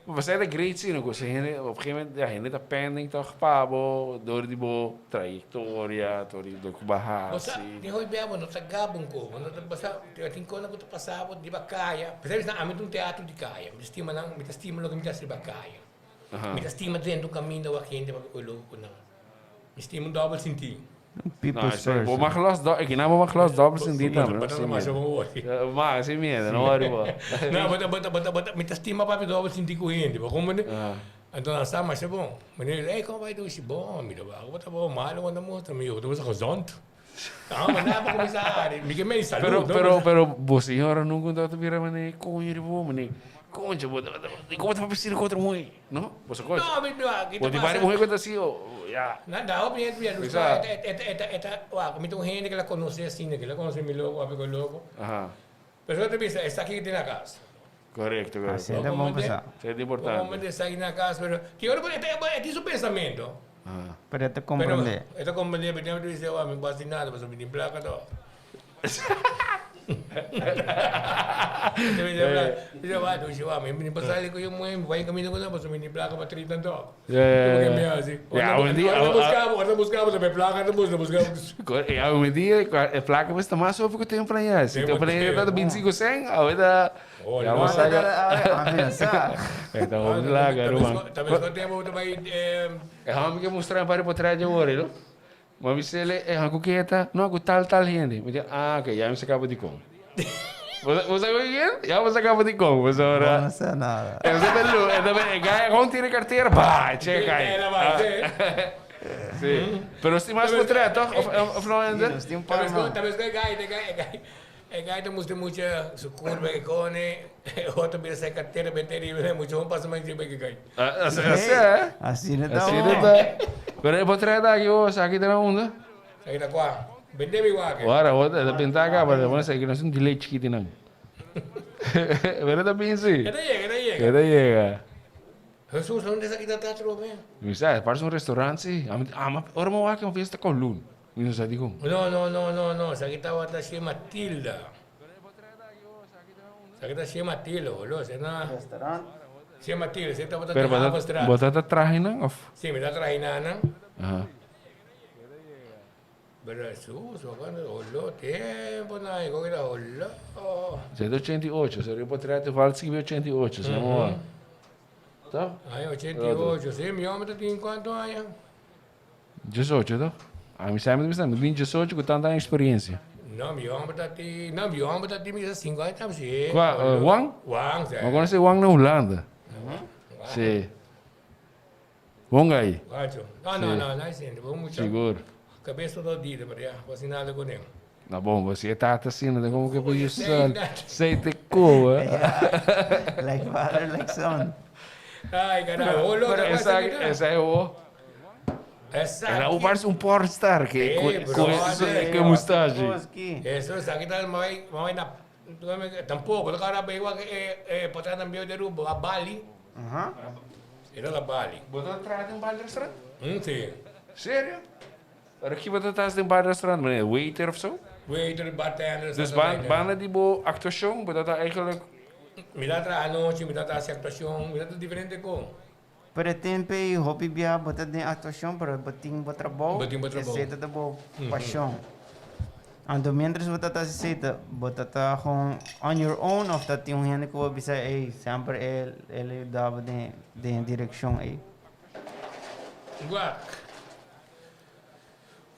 Ma esei ta great sino ku si hende op gegeven moment ya hende ta pending tòg pa bo dor di bo trayektoria dor di loke bo a Bo sa hasi. tin hopi bia bo no ta gaba un ko bo no ta basa tin kosnan ku ta pasa bo riba kaya p'esei mi ami ta un teatro di kaya mi ta stima nan mi ta stima loke mi ta hasi riba kaya mi ta stima drenta un kaminda wak hende papia ku e loko ku nan mi stima un dòbel sinti. No, People's esei bo person. mag los do, e kinan bo mag los dòbel sinti Bo tambe, ta no sin masha miedo. bon wòrdi. Ma, sin miedo, no wòri bo. No, bo ta bo ta bo ta bo ta mi ta stima papia dòbel sinti ku hende, bo komprende? Anto nan sa masha bon. Meneer di, ey, kon bai dushi? Bon, mi ta wak, bo ta bon, malo bo ta mustra mi, bo ta mustra gezond. Ah, ma nada pa kuminsá hari, mi ke mei salud, Pero, no? pero, pero bo señora nunca ta bira meneer, koño di bo, meneer, concha, bo ta, di como ta papia asina ku otro muhé? No? Bo sa kochi? No, mi no, aki ta Bo di pasa. vari muhé ku ta así, o, ya. Na da hopi hende mira, Bisa. eta, eta, eta, eta, wak, mi ta un hende ku la konosé asina, ku la konosé mi loko, papia ku loko. Aha. Pero ta bisa, esaki ki tin na kas. Korekto, korekto. Así ta bon pasá. Esei ta importante. Bo momento esaki na kas, pero ki ora bo, e ta, e tin su pensamiento. Aha. Pero e ta komprendé. Pero e ta komprendé, pero tempo ta bisa, wak, mi no hasi nada pasobra mi tin plaka tòg. Ja, hoy día e placa pues ta mas hopi ku tempo na ya. Si tempo na ya ta 25 cent, awe ta ya bo saca. E ta hopi placa, ruman. E homber ke mustra un par di potret dje wori, no? Ma mi sele e han ku keta, no ku tal tal hende. Mi di, ah ok, ya mi sa kaba di kon. Bo sa bo sa ku ken? Ya bo sa kaba di kon, pasobra. Bo no sa nada. E ta lu, e ta e gaya kon tira e kartera, bah, e cheka kai. Si. Pero si mas potret toch? Of of no Ender? Si, nos tin un par man. Tabes ku e gaya, e gaya, e gaya, e gaya ta mustra mucha su kurba e kone, e otro bira sa e kartera bete riba, mucha hon pasa mas riba ke gaya. Así, eh? Asina ta Asina ta. Pero e potret aki bo, esaki ta na unda? Esaki ta kua? Bende mi wak. Ora, bo ta pinta aka, pero bo sa ki nos un delay chikiti nan. Pero ta bin si. E ta yega, e ta yega. E ta yega. Jesus, unda esaki ta ta atrobe? Mi sa, e parse un restaurant si. Ami ama, ora mi wak un fiesta Kowloon. Mi no sa dikon. No, no, no, no, no. Esaki tabata Chez Matilda. Esaki ta Chez Matilda, boludo. Esei na. Restaurant. Chez Matilda, esei tabata Pero den Havenstraat. bo ta ta trahe nan of? Si, mi ta trahe nan. Aha. Pero Jesus, wak holo tempo na e koki ta holo. Esei ta 88, esei riba potret e vals skibi 88, esei mo wak. Toch? Aña 88, si mi homber ta tin cuanto aña? 18, toch? Ami sa mi ta bisa, mi tin 18 cu tanto aña experiencia. No, mi homber ta tin, no, mi homber ta tin mi bisa 5 aña tambe, si. Cua, Juan? Juan, si. Mi conoce Juan na Hulanda. Si. Bon gai. Guacho. No, no, no, no hay bon mucha. Sigur. Cabeza todo dito, pero ya, casi nada con él. Na bon, bo si e tata asina, ta como que por yu son. Sei te koe. Like father, like son. Ay, carajo. Holo, Pero esa, esa es bo. Esa. El a parece un pornstar que Eh, cu brother. cu mustache. Eso, esa que tal, me voy na Tampoco, lo cara igual que eh eh también de Aruba, a Bali. Ajá. Era la Bali. Bo ta traha den bar restaurant? Sí. Serio? Pero ki bo ta traha den bar restaurant? Meneer waiter of zo? Waiter, bartender. Dus ban, banda di bo actuacion, bo ta ta eigenlijk... Mi ta traha anochi, mi ta traha haci actuacion, mi ta traha diferente con. Pero e tempo ei hopi bia bo ta den actuacion, pero bo tin bo trabou. Bo tin bo trabou. Esei ta ta bo pasion. Anto mientras bo ta ta haci esei ta bo ta ta gewoon on your own of ta tin un hende cu bo bisa ey semper el el a yuda bo den den e direccion ey? Wak.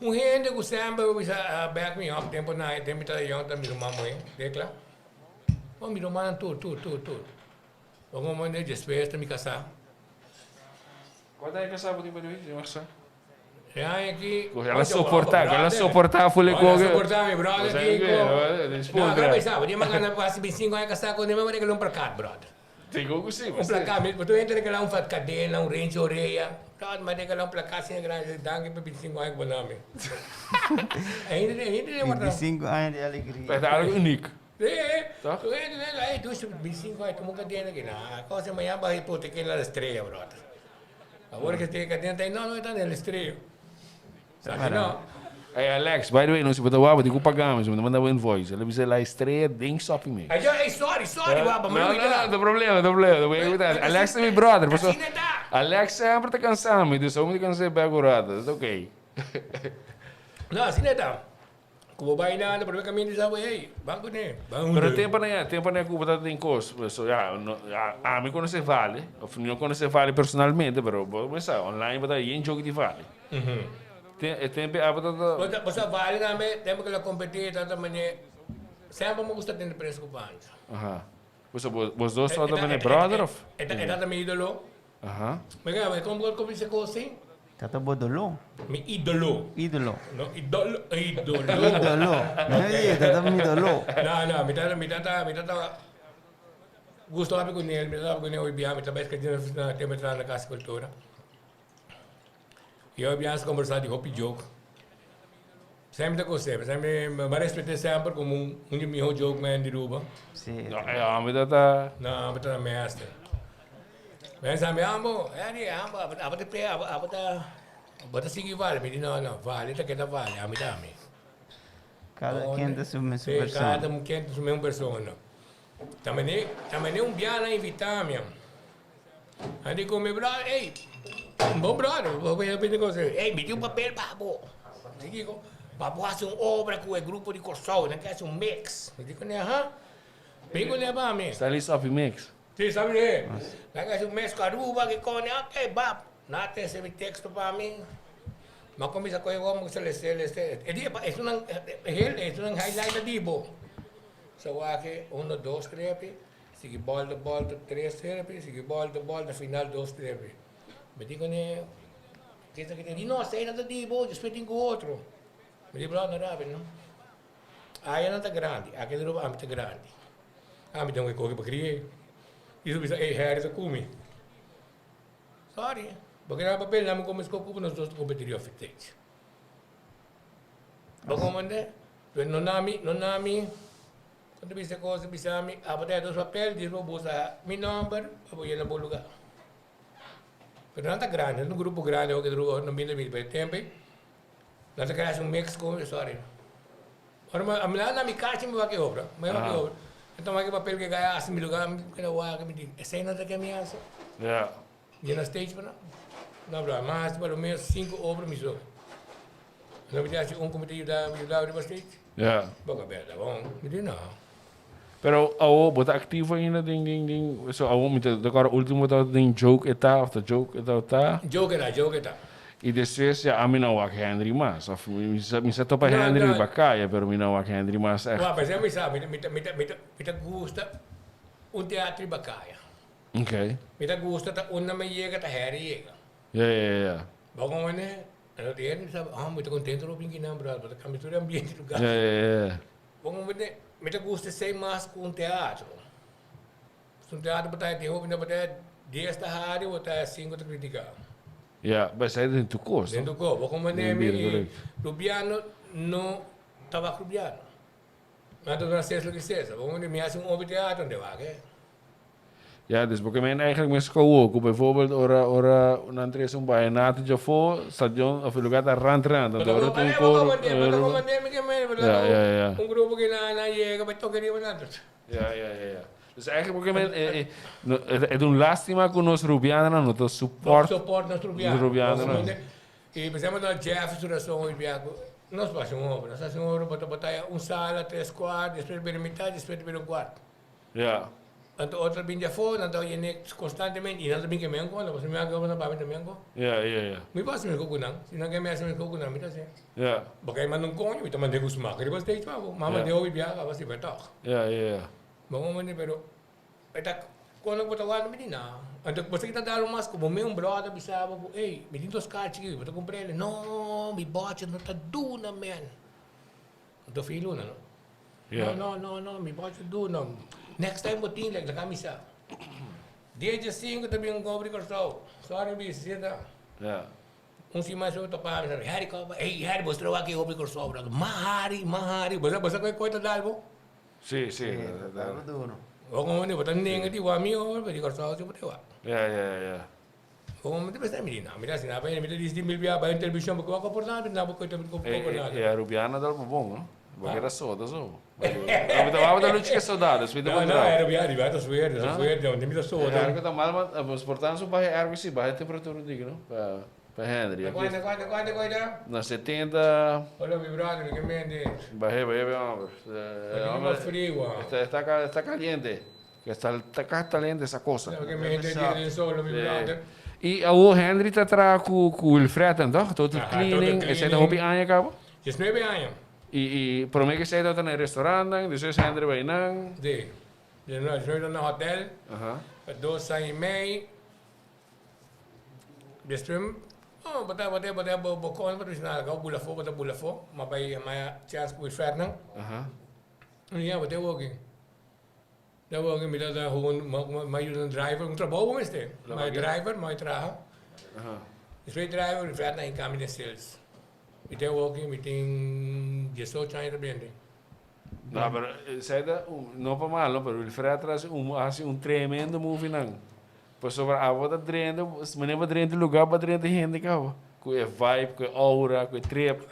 Un hende cu semper bo bisa a back me up tempo na e tempo mi ta yong ta mi ruman muhe, Decla. Bo mi rumannan tur tur tur tur. Bo como manda despues ta mi casá. Cuánto aña casá bo tin pa Luis? Yo sa. E aña aki. Cu el a soporta, cu el a soporta fule cu. El a soporta mi brother Kiko. No, agarra pensá, bo tin manga casi 25 aña casá cu mi regalá un plakat, brother. Digo cu si. Un plakat, mi tur hende regalá un cadena, un renchi orea. Brother, mi a regalá un plakat asina grandi, danki pa 25 aña cu bo na mi. Ainda, ainda den warda. 25 aña di alegria. Pero ta algo uniek. Sí, tu hende den la, ey, dushi, 25 aña, tuma un cadena aki. Nah, cosa mañana baha hipoteca na la estrella, brother. Awor que e cadena ta ahí, no, no, e ta na la estrella. Sa ki no. Ey, Alex, by the way, nos si bo ta wak, bo tin ku paga mi, si bo no manda bo invoice. El a bisa la estrella den shopping mix. Ey, yo, ey, sorry, sorry, wak, mi No, no no, no, no problema, no problema. No voy a cuidar. Alex ta mi brother, paso Asina ta. Alex semper ta cansa mi, dus mi ta cansa e bek un rato. Ta ok. No, asina ta. Ku bo bai na prome kaminda di sa bo, hey, ban kuné, ban huntu. Pero tempo na ya, tempo na ku bo ta tin kos, so ya, no, ami konosé Vale, of mi no konosé Vale personalmente, pero bo bo sa, online bo ta yen joke di Vale. Te, e tempo abo ta ta. Bo ta, bo sa Vale tambe, tempo ku el a kompetí, ta ta manera, semper mi gusta tende pres ku Pancho. Aha. Bo sa, bo, bos dos tabata manera brother of? E ta, e ta mi idolo. Aha. Mi kaba, kon bo kominsa kos sin? Tata bo doló. Mi idolo. Idolo. No, idolo, idolo. Idolo. No di, tata mi doló. No, no, mi tata, mi tata, mi tata gusto papia ku nel, mi tata papia ku nel hopi bia, mi ta bai skirbi na tempo mi traha na Casa Cultura. I hopi bia nos kombersá di hopi joke. Semper ta gost'é, semper mi a respet'é semper komo un di mihó joke man di Aruba. Sí. No, e homber ta ta. No, e homber ta ta meester. Men sa mi, Ambo, Harry, Ambo, abo abo ta pe, abo abo ta, bo ta sigui Vale. Mi di, no, no, Vale ta keda Vale, ami ta ami. Kada ken ta su mes Sí, persona. kada ken ta su mes persona. Ta mane, ta mane un biaha nan invitá mi. Nan di ku mi brother, ey, un bon brother, bo bo bini ku ey, mi tin un papel pa bo. Mi di kiko? Pa bo hasi un obra ku e grupo di Kòrsou, nan ke hasi un mix. Mi di kuné, aha, bin kuné pa mi. Stanley Soffy Mix. Sí, sabi de. Nan ke hasi un mix ku Aruba, ki kone, ok, bap. Nan a trese mi teksto pa mi. Mi a kuminsá kohe wou, mi a kuminsá lese, lese. E di, esun nan, hel, esun nan highlight a di bo. So wak e, uno, dos, tres. Sigui bolta bolta tres terpi, sigui bolta bolta final dos terpi. Mi di kuné, kisa ki di no, esei no ta di bo, despues tin ku otro. Mi di bro, no rabi no. Aya nan ta grandi, aki na Aruba ami ta grandi. Ami ten ku kohe pa kri'é. I su bisa, ey Harry ta ku mi. Sorry, bo keda papel nan mi kuminsá ku nos dos ta kompetí riba fitech. Bo komprende? Pero no na mi, no na mi. Cuando bisa cosa bisa mi, abo ta dos papel, dies bo busa mi nomber pa bo yena bo lugar. Pero nan ta grandi, nan ta un grupo grandi awor ku nan bini bini pa e tempo ei. Nan ta kere hasi un mix ku, sorry. Ora mi a mira na mi kachi mi wak e obra, mi wak e obra. Mi tuma e papel ku e guy a hasi mi luga, mi keda wak, mi di, esei nan ta ke mi hasi? Ja. Yena stage pa nan? No bro, mi a hasi por lo menos sinku obra mi so. No mi ta hasi un ku mi ta yuda, yuda riba stage? Ja. Bo ka bèrdè bon? Mi di no. Pero awo bo ta activo ainda den den den so awo mi ta recorda ultimo ta den joke e ta of ta joke e ta ta. Joke e ta joke e ta. Y despues ya ami no wak Henry mas of mi sa mi sa topa Henry riba caya pero mi no wak Henry mas echt. Wak pesey mi sa mi ta mi ta mi ta mi ta gusta un teatro riba caya. Okay. Mi ta gusta ta unda mi yega ta Henry yega. Ya ya ya. Bo comprende? Anto Henry sa oh mi ta contento lo bin kinan brother bo ta cambia tur e ambiente lugar. Ya ya ya. Bo comprende? Mi ta gusta esei mas ku un teatro. Si un teatro bo ta tin hopi bo ta dies ta hari bo ta sinku ta kritika. Ya, bo esei den tur kos, no? Den tur kos. Bo comprende mi? Rubiano no ta wak Rubiano. Nan ta duna Cesar loke Cesar. Bo comprende? Mi hasi un hopi teatro, nan ta wak e. Ja, dus porque men eigenlijk mes kowo ku bijvoorbeeld ora ora nan trese un vallenato djafó, stadion of e lugar ta rand rand, anto ora tin un koro. Ja, ja, ja. Un grupo ki nan nan yega pa toka riba nan. Ja, ja, ja, ja. Dus eigenlijk porque men e e ta un lastima ku nos rubianonan no ta support. Support nos rubiano. Rubianonan. I por ehempel na Jeff su rason hoy bia ku nos por hasi un obra, nos hasi un obra bo ta bataya un sala tres kuart, despues bira mitad, despues ta bira un kuart. Ja. Anto otro bin di afó, nan ta yene konstantemente i nan ta bin ke menko, nan pasobra mi a ke nan papia ta menko. Ja, ja, ja. Mi por hasi meskos ku nan, si nan ke mi hasi meskos ku nan, mi ta hasi. Ja. Bo ke manda un koño, mi ta mand'é ku smak riba stage pa bo, mama deo hopi biaha kaba si bai tòg. Ja, ja, ja. Bo comprende? Pero e ta kono ku bo ta wak mi di nan. Anto bo sa ki ta dal un mas ku bo mi un bròder bisa bo ku ey, mi tin dos karchi aki, bo ta kumpr'el? No, mi bòchi no ta duna men. Anto fin luna no. Yeah. No, no, no, no, mi bocho duna. Next time bo tin, like, laga mi sa. Dia dje sinku ta bin un koper di Kòrsou. Sorry bisa, si ta. Yeah. Un siman so topa mi sa, Harry kopa, ey Harry bo stroba aki hopi Kòrsou, brother. Ma hari, ma hari. Bo sa, bo sa ku e koi ta dal bo? Si, si. Si, ta dal bo duro. Bo komo bo ta nenga di wak mi hopi di Kòrsou si bo ta wak. Yeah, yeah, yeah. Bo mi ta pensa, mi di, no, mi ta asina, mi ta disidí mil bia bai un televishon porque bo komportá, mi na bo koita komportá. E Arubiano ta algo bon, no? Bo keda soda so. Bo ta wak ta lucha ke soldado, mi ta No, no, Arubiano, Arubiano ta suerte, ta suerte, mi ta soda. Ergo ta mal, ma portando su baha ergo si, baha e temperatura un tiki, no? Pa pa Henry. Na kuantu, kuantu, kuantu koita? Na 70. Hola mi brother, ke mente? Bahe, bahe, homber. Homber, frio. Está, está caliente. Ke ta ta caliente esa cosa. Ke mi hende di den solo mi brother. Y awo Henry ta traha cu cu Wilfred dan toch? Total Cleaning. Esey ta hopi aña caba? 19 aña. Y y prome ke esey tabata na e restaurant nan, despues Henry bay nan. Si. Despues ta na hotel. Pa dos aña y mei. Despues, oh, bo ta bo ta bo ta bo con bo ta bisa nada, bo bula afo, bo ta bula afo. Ma bay maya chance cu Wilfred nan. Ya bo ta working. Ta wou mi ta gewoon mi a yuda un driver, un trabou bo mester. Mi a driver, mi a traha. Despues di driver mi flat na hincami den sales. Mi ta wou mi tin diesocho aña ta bende. No, pero esei ta no pa malo, pero Wilfred a hasi un hasi un tremendo movie nan. Pasobra abo ta drenta, manera bo drenta lugar bo a drenta hende caba. Cu e vibe, cu e aura, cu e trip.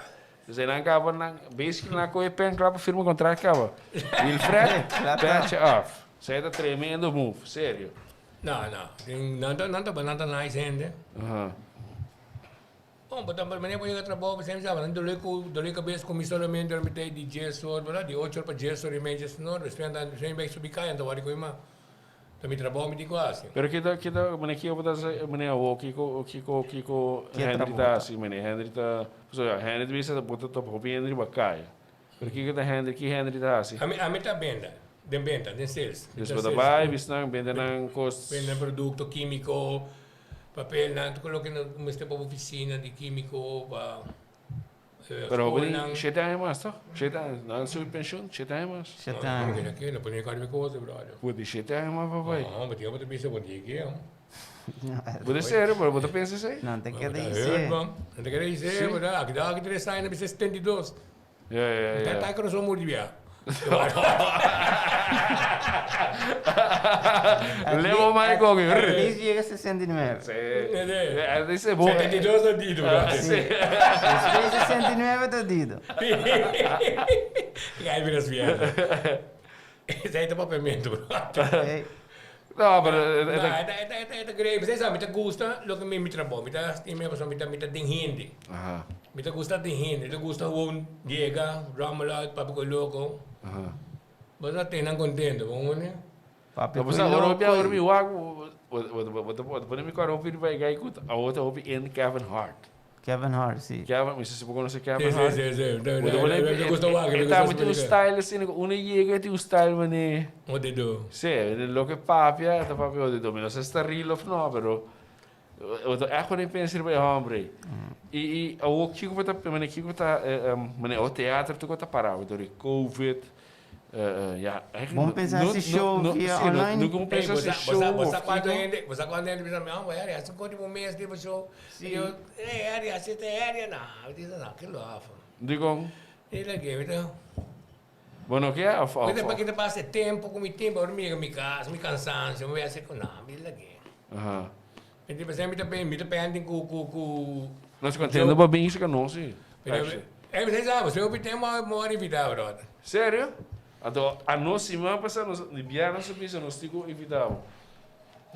Dus einan caba nan, basically nan a coge pen cla pa firma contract caba. Wilfred, petje af. Esei ta tremendo move, serio. No, no. Nan ta, nan ta, nan ta nice hende. Aha. Bon, bo ta, manera bo yega trabou, bo semper sa, nan dole cu, dole cabes cu mi solamente ora mi ta di dies or, verdad? Di ocho or pa dies or y media, no, despues nan, despues mi bay subi caya, nan ta wari cu mi ma. Ta mi trabou mi tin ku hasi. Pero kita kita mane kiko bo ta hasi mane awor kiko kiko kiko Ke Henry trabou ta ta? hasi mane Henry ta pasobra Henry ta bisa bo ta topa hopi hende riba kaya pero kiko ta Henry ki Henry ta hasi? Ami ami ta benta den benta den sales. Mi Dus ta bo ta sales. bai bisnan bende nan kos. Bende produkto kimiko papelnan tur loke nan mester pa ofisina di kimiko pa. Pero hopi di shete aña mas toch? Shete aña. Nan subi pensioen, shete aña mas. Shete aña. Bo di shete aña mas papay. No, Bo ta serio pero bo ta pensa esey? Nan ta keda isé. Sí. Ja, ja, ja. Lebo mai con At least llega 69. Sí. Dice, bo. 72 ta dito, bro. Sí. Después 69 ta dito. Gai mira sbiado. Esei ta papiamento, bro. Hey. No, pero No, e ta, e ta, e ta great. Bo sa, mi ta gusta loke mi mi trabou. Mi ta stima pasobra mi ta, mi ta den hende. Mi ta gusta den hende. Mi ta gusta gewoon yega, rommel uit, papia ku e loko. Bo sa tene nan kontento, bo hoor. Papia No, ku bo e sa, ora loko. hopi a ora mi wak, bo ta pone mi kòrda hopi riba e guy ku awor ta hopi in Kevin Hart. Kevin Hart, si. Kevin, mi si bo konosé Kevin Si, si, Hart. si, si. Bo ta pone, Mi gusta wak, mi e ta gusta tin un style asina ku uno yega e tin un style manera. Odi do. Si, loke papia, e ta papia odi do. Mi no sa si ta real of no, pero bo ta ègt pone pensa riba e hòmber ei. I i awor kiko bo ta, manera kiko ta, manera awor teatro tur ku ta pará, dor di covid. Ya, Bon pensa hasi show via online? No como pensa hasi show Bo sa cuanto hende, bo sa cuanto hende bisa mi, oh, Harry, hasi un cos di un mes riba show. Si. Yo, hey, Harry, hasi este Harry, no, mi dice, no, ke lo hafa. Dikon? E la ke, mi ta. Bo no ke of of? Mi ta pa kita pasa e tempo ku mi tempo, ora mi yega mi kas, mi kansansio, mi bai hasi ku, no, mi la ke. Mi ta pensa, mi ta mi ta pending ku ku ku. Nos kontento pa bin si ka nos si. Eh, mi sa bo, si hopi tempo mo a invita brother. Serio? Anto anos siman pasa nos di biernes a bisa nos tin ku invita bo.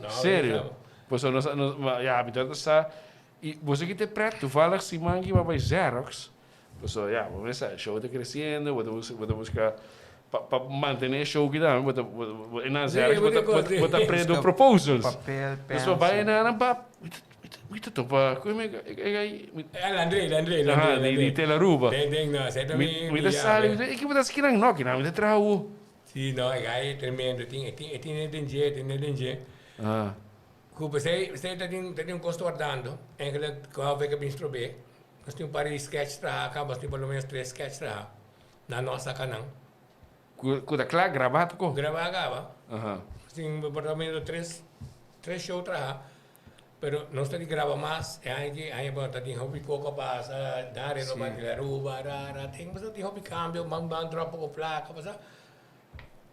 Serio? Pasobra nos nos ya mi tabata sa y bo sa ki ta e pret toevallig siman ki bo a bai Xerox pasobra ya bo mester sa e show ta creciendo bo ta bo ta buska pa pa mantene e show ki tambe bo ta bo e nan Xerox bo ta bo ta prende proposals. Papel, Dus bo bai nan pa Mi ta topa ku e e El André, el André, el André. Di di Telaruba. Den den no, esei ta mi Mi ta sali, mi ta e ki bo ta hasi kinan? No, kinan mi ta traha awo. Si, no, e gai e tremendo, e tin e tin e tin e den dje, e tin e den dje. Ku p'esei p'esei ta tin ta tin un kos wardando, eigenlijk ku a wek a bin strob'é, nos tin un par di sketch traha kaba, nos tin por lo menos tres sketch traha, nan no a saka nan. Ku ta kla grabá toko? Grabá kaba. Nos tin por lo menos tres tres show traha. Pero nos ta di graba mas e aña aki, aña bo ta tin hopi koko pasa, nan renoba di Aruba, ra ra, tin bo sa tin hopi cambio, man ban drop poko placa, bo sa,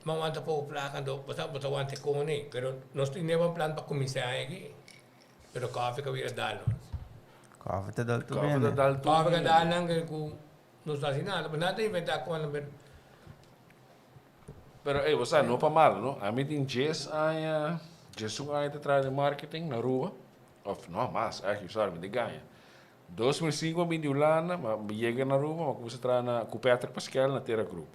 man wanta poko placa, anto bo sa bo ta wanta e kone, pero nos tin neba un plan pa cuminsa e aña aki, pero koffie ka bira dal nos. Koffie ta dal tur Koffie ta hende. dal tur Koffie ka hende. dal nan ke ku nos no hasi nada, nan ta inventa konan pero. Pero ey, bo sa, no pa malo, no. Ami tin djes aña, djesun aña ta traha den marketing na Aruba. Of no, mas, eigenlijk, sorry, mi ta gaña. 2005 mi bin di Hulanda, ma mi yega na Aruba, mi a cuminsa traha na, cu Patrick Paskel na Terra Group.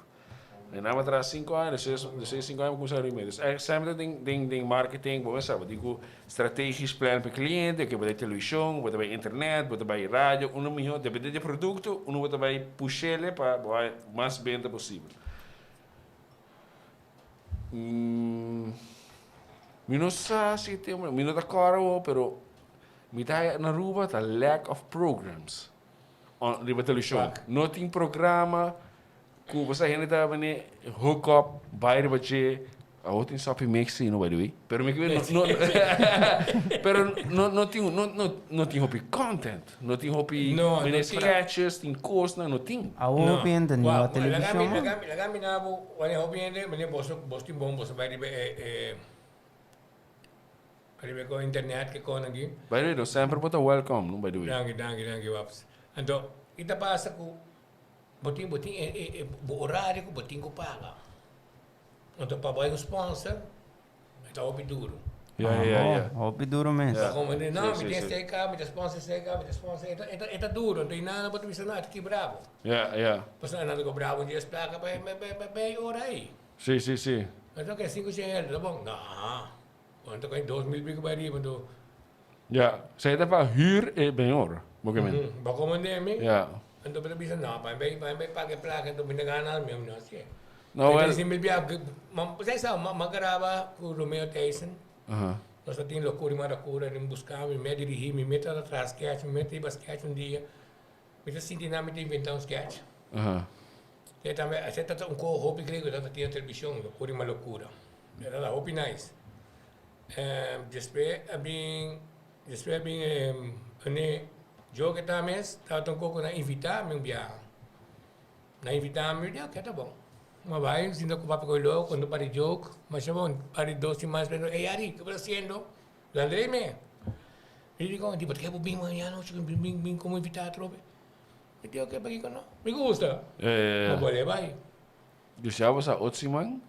En nan mi a traha cinco aña, despues, despues di cinco aña mi cuminsa Remedi. Dus eigenlijk semper ta den, den, den marketing, bo mester sa, bo tin cu strategisch plan pa e cliente, oke, bo ta bay television, bo ta bay internet, bo ta bay radio, uno miho, depende di e producto, uno bo ta bay push'ele pa bo haya mas benta posibel. Mi no sa si e tema, mi no ta kòrda awor, pero mi ta haya na Aruba ta lack of programs on riba televishon. No tin programa ku bo sa hende ta bini hook up bai riba dje. Awor tin Soppy Mix si no by the way, pero mi kiber no no pero no no tin no no no tin hopi content, no tin hopi No, no mene tin. sketches, tin cosnan, no tin. Awor No. hopi hende no Wak, a televishon laga mi, man. laga mi, laga mi na bo, wanneer hopi hende, wanneer boso, boso tin bon, boso bai riba e, e, riba e internet ke kon aki. By the way, nos semper bo ta welcome, no, by the way. Danki, danki, danki, waps. Anto, ki ta pasa ku bo tin, bo tin e, e, e, bo horario ku bo tin ku paga. Anto pa bai un sponsor e ta hopi duro. Ja, ja, ja. Hopi duro mes. Ta como di, no, Sí, mi sí, tin sí. CK, mi ta sponsor CK, mi ta sponsor, e ta, e ta, e ta duro. Anto y nan bo ta bisa, no, e ta kibra bo. Ja, ja. Pasobra nan ta kobra bo un dies plaka pa e, pa e, pa e ora ei. Sí, sí, sí. Anto ke sinku shen euro ta bon? No. Bo ta koi 2000 pico bai riba, anto. Ja, zij ta pa huur e benor, bo ke men. Bo komandé mi? Ja. Anto bo ta bisa, no, pa mi bai, pa mi paga e plaka, anto mi ta gana mi, mi no hasié. No, Mi wel. ta simpel bia, ma, zij sa, ma, ma graba ku Romeo Thijssen. Nos ta tin Locura y Maracura, den buska mi, mi a dirigí, mi meta ta traha sketch, mi meta hiba sketch un dia. Mi ta sinti nan mi ta inventá un sketch. Zij tambe, zij ta un koho hopi grego, ta tin na televishon, Locura y Malocura. Ta ta hopi nice. Despues a bin, despues a bin ene joke ta mes, tabata un koko nan invita mi un biaha. Nan invita mi, mi di oke ta bon. Ma bai, sinta ku papi koe loko, konta un par di joke. Masha bon, un par di dos siman despues, ey Ari, ke bo ta hasiendo? Landré me. Mi di kon, di bo ta ke bo bin mañana anochi, bin bin bin komo invitá atrobe. Mi di oke, pakiko no? Mi gusta. Ma bolbe bai. Dus ya bo sa otro siman?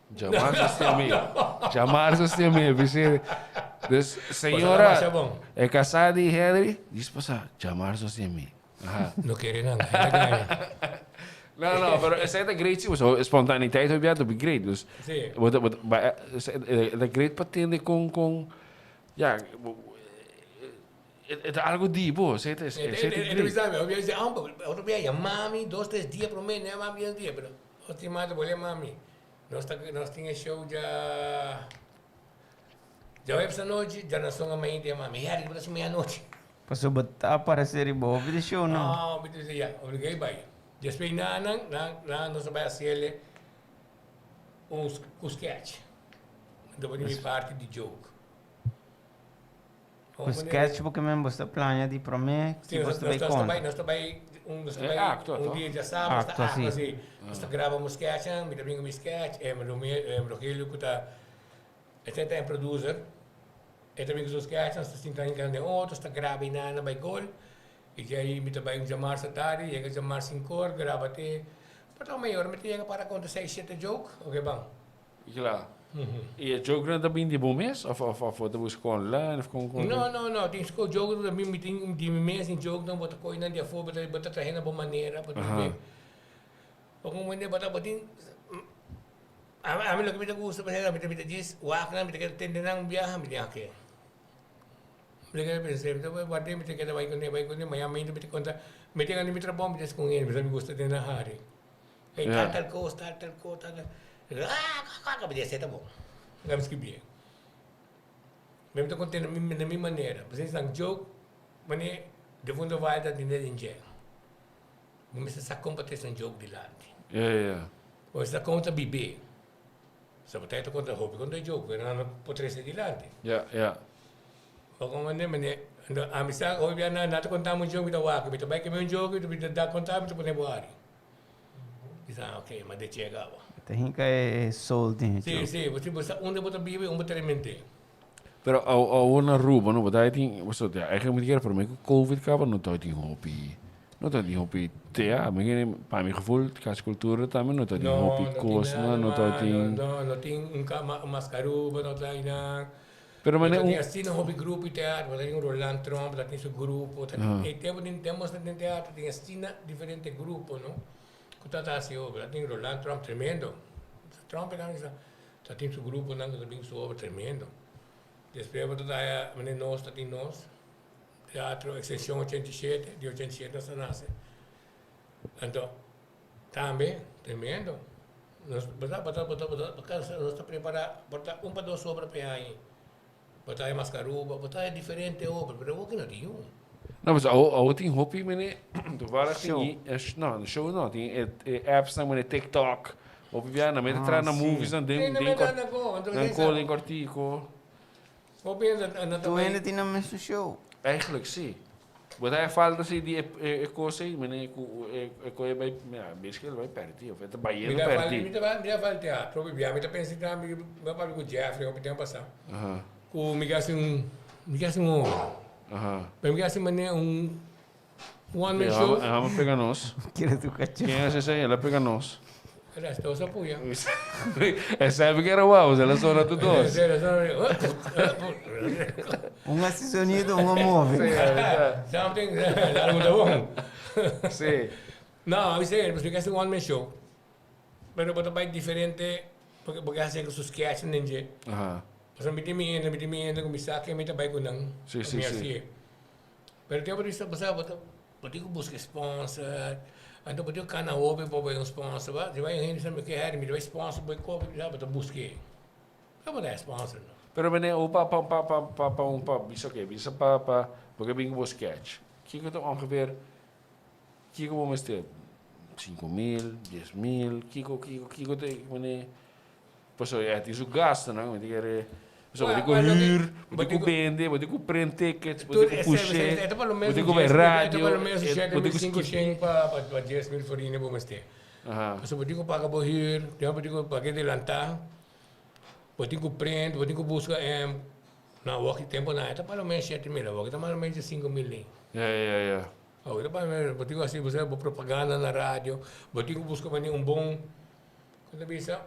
Djamarzo stia mi. Djamarzo stia mi. Bisé. Dus señora, e casá di Henry, dice pasa, djamarzo stia mi. Aha. No kere nan, hij ta gaña. No, no, pero esei ta great sí, so spontaniteit hopi ta great. Dus, Sí. bo ta, bo ta, ba, e ta great pa tende con, con, ja, e ta algo di bo, esei ta, esei ta great. E ta bisa mi, hopi a otro bia yama mi dos, tres dia prome, no yama mi dos dia, pero nos tin mata bo yama mi. Nos ta, nos tin e show dja, djaweps anochi, djanason a mainta yama mi, Harry, bo ta hasi anochi? Pasobra bo ta aparece riba hopi di show no. No, mi ta bisa ya, obligé bai. Despues nan, nan, nan nos a bai haciele un ku sketch. Anto bo tin mi parti di joke. Ku sketch bo ke men bo sta plania di prome ki bo sta bai konta. Nos ta bai un nos ta bai un dia djasabra nos ta actua si. Nos ta graba un sketchnan, mi ta bin ku mi sketch, e Rogelio ku ta e ta e producer, e ta bin ku su sketch, nos ta sinta hinka den otro, nos ta graba i nan a bai gol, i djei mi ta bai un djamars atardi, yega djamars sinkor, graba te, por ta mei ora mi ta yega para konta seis shete joke, oke ban. Kla. I e jokenan ta bin di bo mes of of of bo ta buska online of kon kon? No no no tin sko joke ta bin mi tin di mi mes tin jokenan bo ta kohe nan di afó bo ta bo ta trahe na bo manera bo ta bin bo komo hende bo ta bo tin ami loke mi ta gusta pa hende mi ta djis wak nan mi ta keda tende nan un biaha mi tin ake mi ta keda pensa mi ta ward'é mi ta keda bai kuné bai kuné mañana mainta mi ta konta mi ta gana mi trabou mi ta hasi ku hende mi gusta tende nan hari. Ei tal tal kos, tal tal kos, tal tal. Ah, mi di esei ta bon. Mi skibié. Mi ta kont'é na mi na mi manera. Pasobra esnan joke manera defunto Valle ta tende den dje. Bo mester sa kon pa trese un joke dilanti. Ja, ja. Bo mester sa kon ta bib'é. Pasobra bo ta konta hopi konta e joke, pero nan no por trese dilanti. Ja, ja. Bo komprende manera ami sa hopi bia nan ta konta mi un joke mi ta wak, mi ta bai keme un joke mi ta da konta mi ta pone bo ari. Bisa ok, ma de chega awa. Ta hinka e soul den e Sí, sí, bo bo sa unda bo ta biba y unda bo ta remente. Pero awor na Aruba no, bo ta tin, bo ta eigenlijk moet ik prome ku covid kaba no ta tin hopi, no ta tin hopi tea, mi kere pa mi gevoel Cas Cultura tambe no ta tin hopi kosnan, no ta tin. No, no tin un Mascaruba no ta einan. Pero mane un. Asina hopi grupo di teatro, ta tin Roland Tromp, ta tin su grupo, ta tin, e tempo tin tempo ta tin teatro, tin asina diferente grupo, no? Ku ta ta hasi obra, ta tin Roland Tromp tremendo. Tromp e nan ta tin su gruponan ku ta bin su obra tremendo. Despues bo ta haya mane nos ta tin nos teatro Extension 87, di 87 nos a nase. Anto tambe tremendo. Nos bo ta bo ta bo ta bo ta nos ta prepara por ta un pa dos obra pa e aña. Bo ta e Mascaruba, bo ta e diferente obra, pero awor ki no tin un. No, pues awor, awor tin hopi mene, toevallig tin i, no, show no, tin e, e apps nan mene TikTok, hopi bia nan mete traha nan movies nan den, den kor, nan ko den kortiko. Tur hende tin nan mesun show. Eigenlijk si. Bo ta haña falta si di e e kos ei, mene ku e e koe bai, mira, bes ke el bai pèrdí of e ta bayendo pèrdí. Mi ta mi ta fal teatro bia, mi ta pensa tambe, mi a papia ku Jeffrey hopi tempu pasá, ku mi ke hasi un, mi ke hasi un obra. Pero mi ke hasi manera un one man show. E hòmber pega nos. Kere tu kachó. Ken hasi esei? El a pega nos. Resto sa puya. E sabi que era guau, se la sona tu dos. Un hasi sonido, un a move. Something, algo ta bon. Sí. No, a mi sey, mi hasi one man show. Pero bo ta bai diferente, porque bo ke hasi su sketch den dje. Pasobra mi tin mi hende, mi tin mi hende ku mi sa ken mi ta bai ku nan. Sí, sí, sí. Pero tempo di sa bo ta Bo tin ku buska sponsor, anto bo tin ku kana hopi pa bai un sponsor ba. Si bai un hende bisa mi ke hèri mi ta bai sponsor bo e kopi mi sa bo ta busk'é. Bo ta e sponsor no. Pero meneer o pa pa pa pa pa pa un pa bisa oke bisa pa pa bo ke bin ku bo sketch kiko ta ongeveer kiko bo mester 5000 10000 kiko kiko kiko ta meneer Pasobra e tin su gastunan, bo tin kere, pasobra bo tin ku hür, bo tin ku bende, bo tin ku print tickets, bo tin ku push'é, bo tin ku bai radio, bo tin ku skibi. Pa 10.000 florin bo mester. Pasobra bo tin ku paga bo hür, bo tin ku paga e delantá, bo tin ku prent, bo tin ku buska na awor ki tempu nan e ta pa lo menos 7000, awor ki ta mas o menos 5000 lei. Ya, ya, ya. Awor ki ta pa lo menos, bo tin ku hasi bo propaganda na radio, bo tin ku buska manera un bon, kon ta bisa,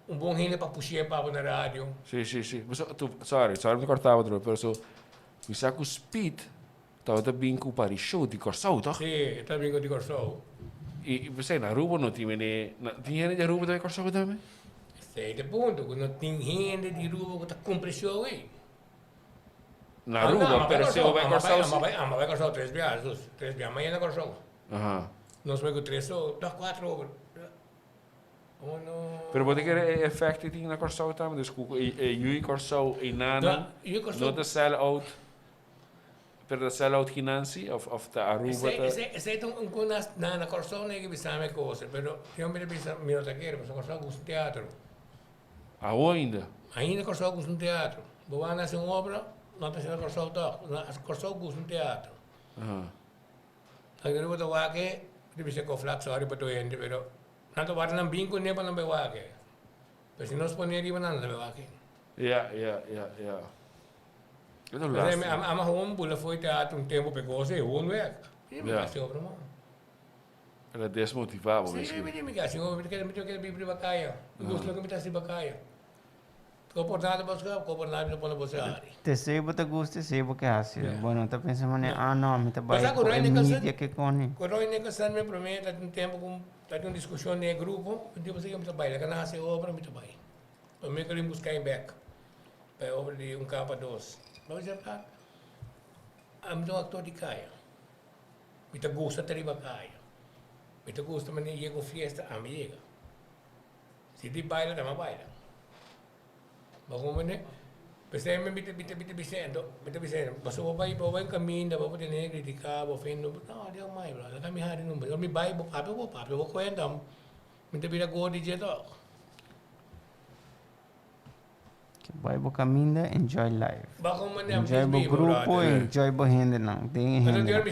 un bon hende pa push'é pa bo na radio. Si, si, si. Sorry, sorry mi kortá bo otro, pero so mi sa ku Speed Tabata bin ku pari show di Kòrsou, tòg? Sí, e ta bin ku di Kòrsou. I p'esei na Aruba no tin mene, tin hende di Aruba ta bai Kòrsou tambe? Esei ta e punto, ku no tin hende di Aruba ku ta kumpra e show ei. Na Aruba, pero si bo bai Kòrsou si. Amo bai Kòrsou tres biaha, dus tres biaha mañana Kòrsou. Nos bai ku tres show, dos kuatro obra. Pero bo ta kere e efect e tin na Kòrsou tambe? Dus ku e yu Kòrsou einanan no ta sell out. Pero ta sell out Ginansi of of ta Aruba ta. Esei esei ta un ku na na Kòrsou no yega bisa mi e kos pero yo mi ta bisa mi no ta kere pasobra Kòrsou gusta un teatro. Awo ainda? Ainda Kòrsou gusta un teatro. Bo wak hasi un obra no ta hasi na Kòrsou tòg. Na Kòrsou gusta un teatro. Aruba ta wak e ta bisa ku flak sòri pa tur hende pero nan ta wak nan bin kuné pa nan bai wak e. Pero si nos pone riba nan nan ta bai wak e. Ya ya ya ya. Ama gewoon bula fo'i teatro un tempo pe gosa e gewoon wek. Mi kasi obra man. Era desmotivá bo Sí, mi mi kasi obra, mi mi keda biba riba kaya. Mi gusta loke mi ta hasi riba kaya. Ko por nada bo ska, ko por nada mi ta pone bo sali. Te esei bo ta gusta, esei bo ke hasi. Bo no ta pensa manera, ah no, mi ta bai ku e media ke koni. Ku Roy Nicholson mi promé ta tin tempo ku ta tin un diskushon den e grupo, mi di mi ta bai, laga nan hasi e obra mi ta bai. Promé ku el buska e bek. Pa e obra di Un Capa Dos. Bo bisa pa ami ta un actor di caya. Mi ta gusta ta riba caya. Mi ta gusta manera yega un fiesta, ami yega. Si di baila, ta mi a baila. Bo comprende? P'esei mi mi ta mi ta bisa ento, mi ta bisa ento, pasobra bo bai bo bai un caminda, bo por tene critica, bo ofende, no, Dios mai brother, laga mi hari number. Ora mi bai, bo papia, bo papia, bo cuenta, mi ta bira gordi dje tok. Bai bo caminda, enjoy life. Enjoy bo grupo, enjoy bo hendenan. Den e hendenan.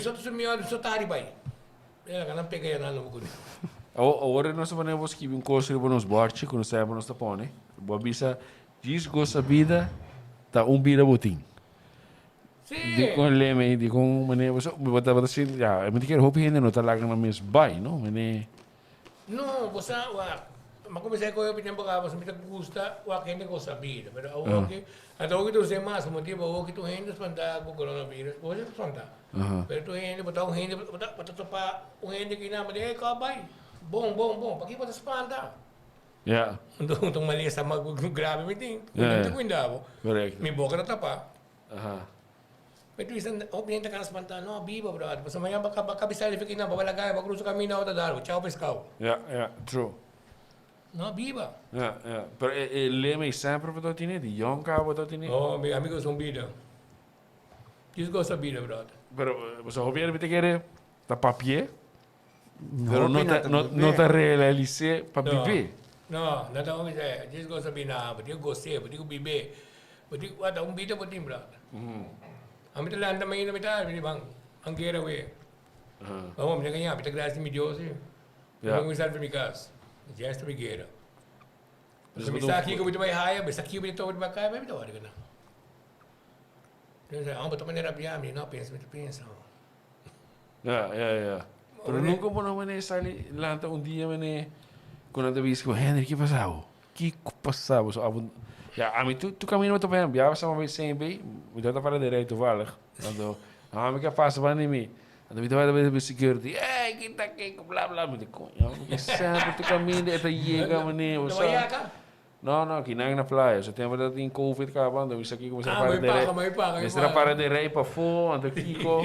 Awor nos ta pone bo skibi un cos riba nos borchi cu nos semper nos ta pone. Bo a bisa, Djis gosa bida ta un bida bo tin. Dicon leme, dicon manera bo bo tabata sinti, ya, mi ta kere hopi hende no ta laga nan mes bai, no? Mene. No, bo sa, wak, mi a kuminsá kohe hopi tempu kaba pasobra mi ta gusta wak hende gosa bida, pero awor ki, anto awor ki ta us'é mas motibu, awor ki tur hende spantá ku coronavirus, bo ta spantá, pero tur hende, bo ta un hende, bo ta bo ta topa un hende ki nan, bo di, ey kòp bai, bon, bon, bon, paki bo ta spanta? Anto un malesa mas grave mi tin, mi ta kuinda bo, mi boka ta tapá. Mi ta bisa, hopi hende ta kana spantá, no, biba bròder, pasobra mañana bo a kaba sali for kinan, bo a bai laga, bo a krusa kaminda, ota dal bo, chao peskao. Ya, ya, true. No, biba. Ya, ya, pero e e lema ei semper bo ta tene, di yòn kaba bo ta tene? No, mi ami gosa un bida. Djis gosa bida, bròder. Pero, pasobra hopi hende mi ta kere ta papi'é, pero no ta, no, no ta realis'é pa bib'é. No, no ta hopi sa, djis gosa bida, bo tin ku gos'é, bo tin ku bib'é. Bo tin wata un bida bo tin brother. Ami ta lanta mainta mi ta mi di ban ban guera awe. Ban mi ta gaña mi ta gracia mi Dios si. Mi no cuminsa for mi cas. Mi ta mi guera. Pasobra mi sa kico mi ta bay haya, mi sa kico mi ta topa riba caya, mi ta wòrdu gana. Entonces, amo bo ta manera bia mi no pensa mi ta pensa. Ya, ya, ya. Pero nunca bo no mane sali lanta un dia mane cu nan ta bisa cu Henry ki pasa bo? Kiko pasa bo? So abo ya ami tu tu camino bo ta pone bia sa bai CNB mi ta para de rey toevallig. Anto a mi ke pasa banda di mi. Anto mi ta bai bai security ey kita kiko bla bla mi di coño mi semper tu caminda e ta yega mane bo sa. No, no, kinan na playa. So tempo ta tin covid kaba, anto mi sa kiko mester a para de rei. Mester a para de rei pafó, anto kiko.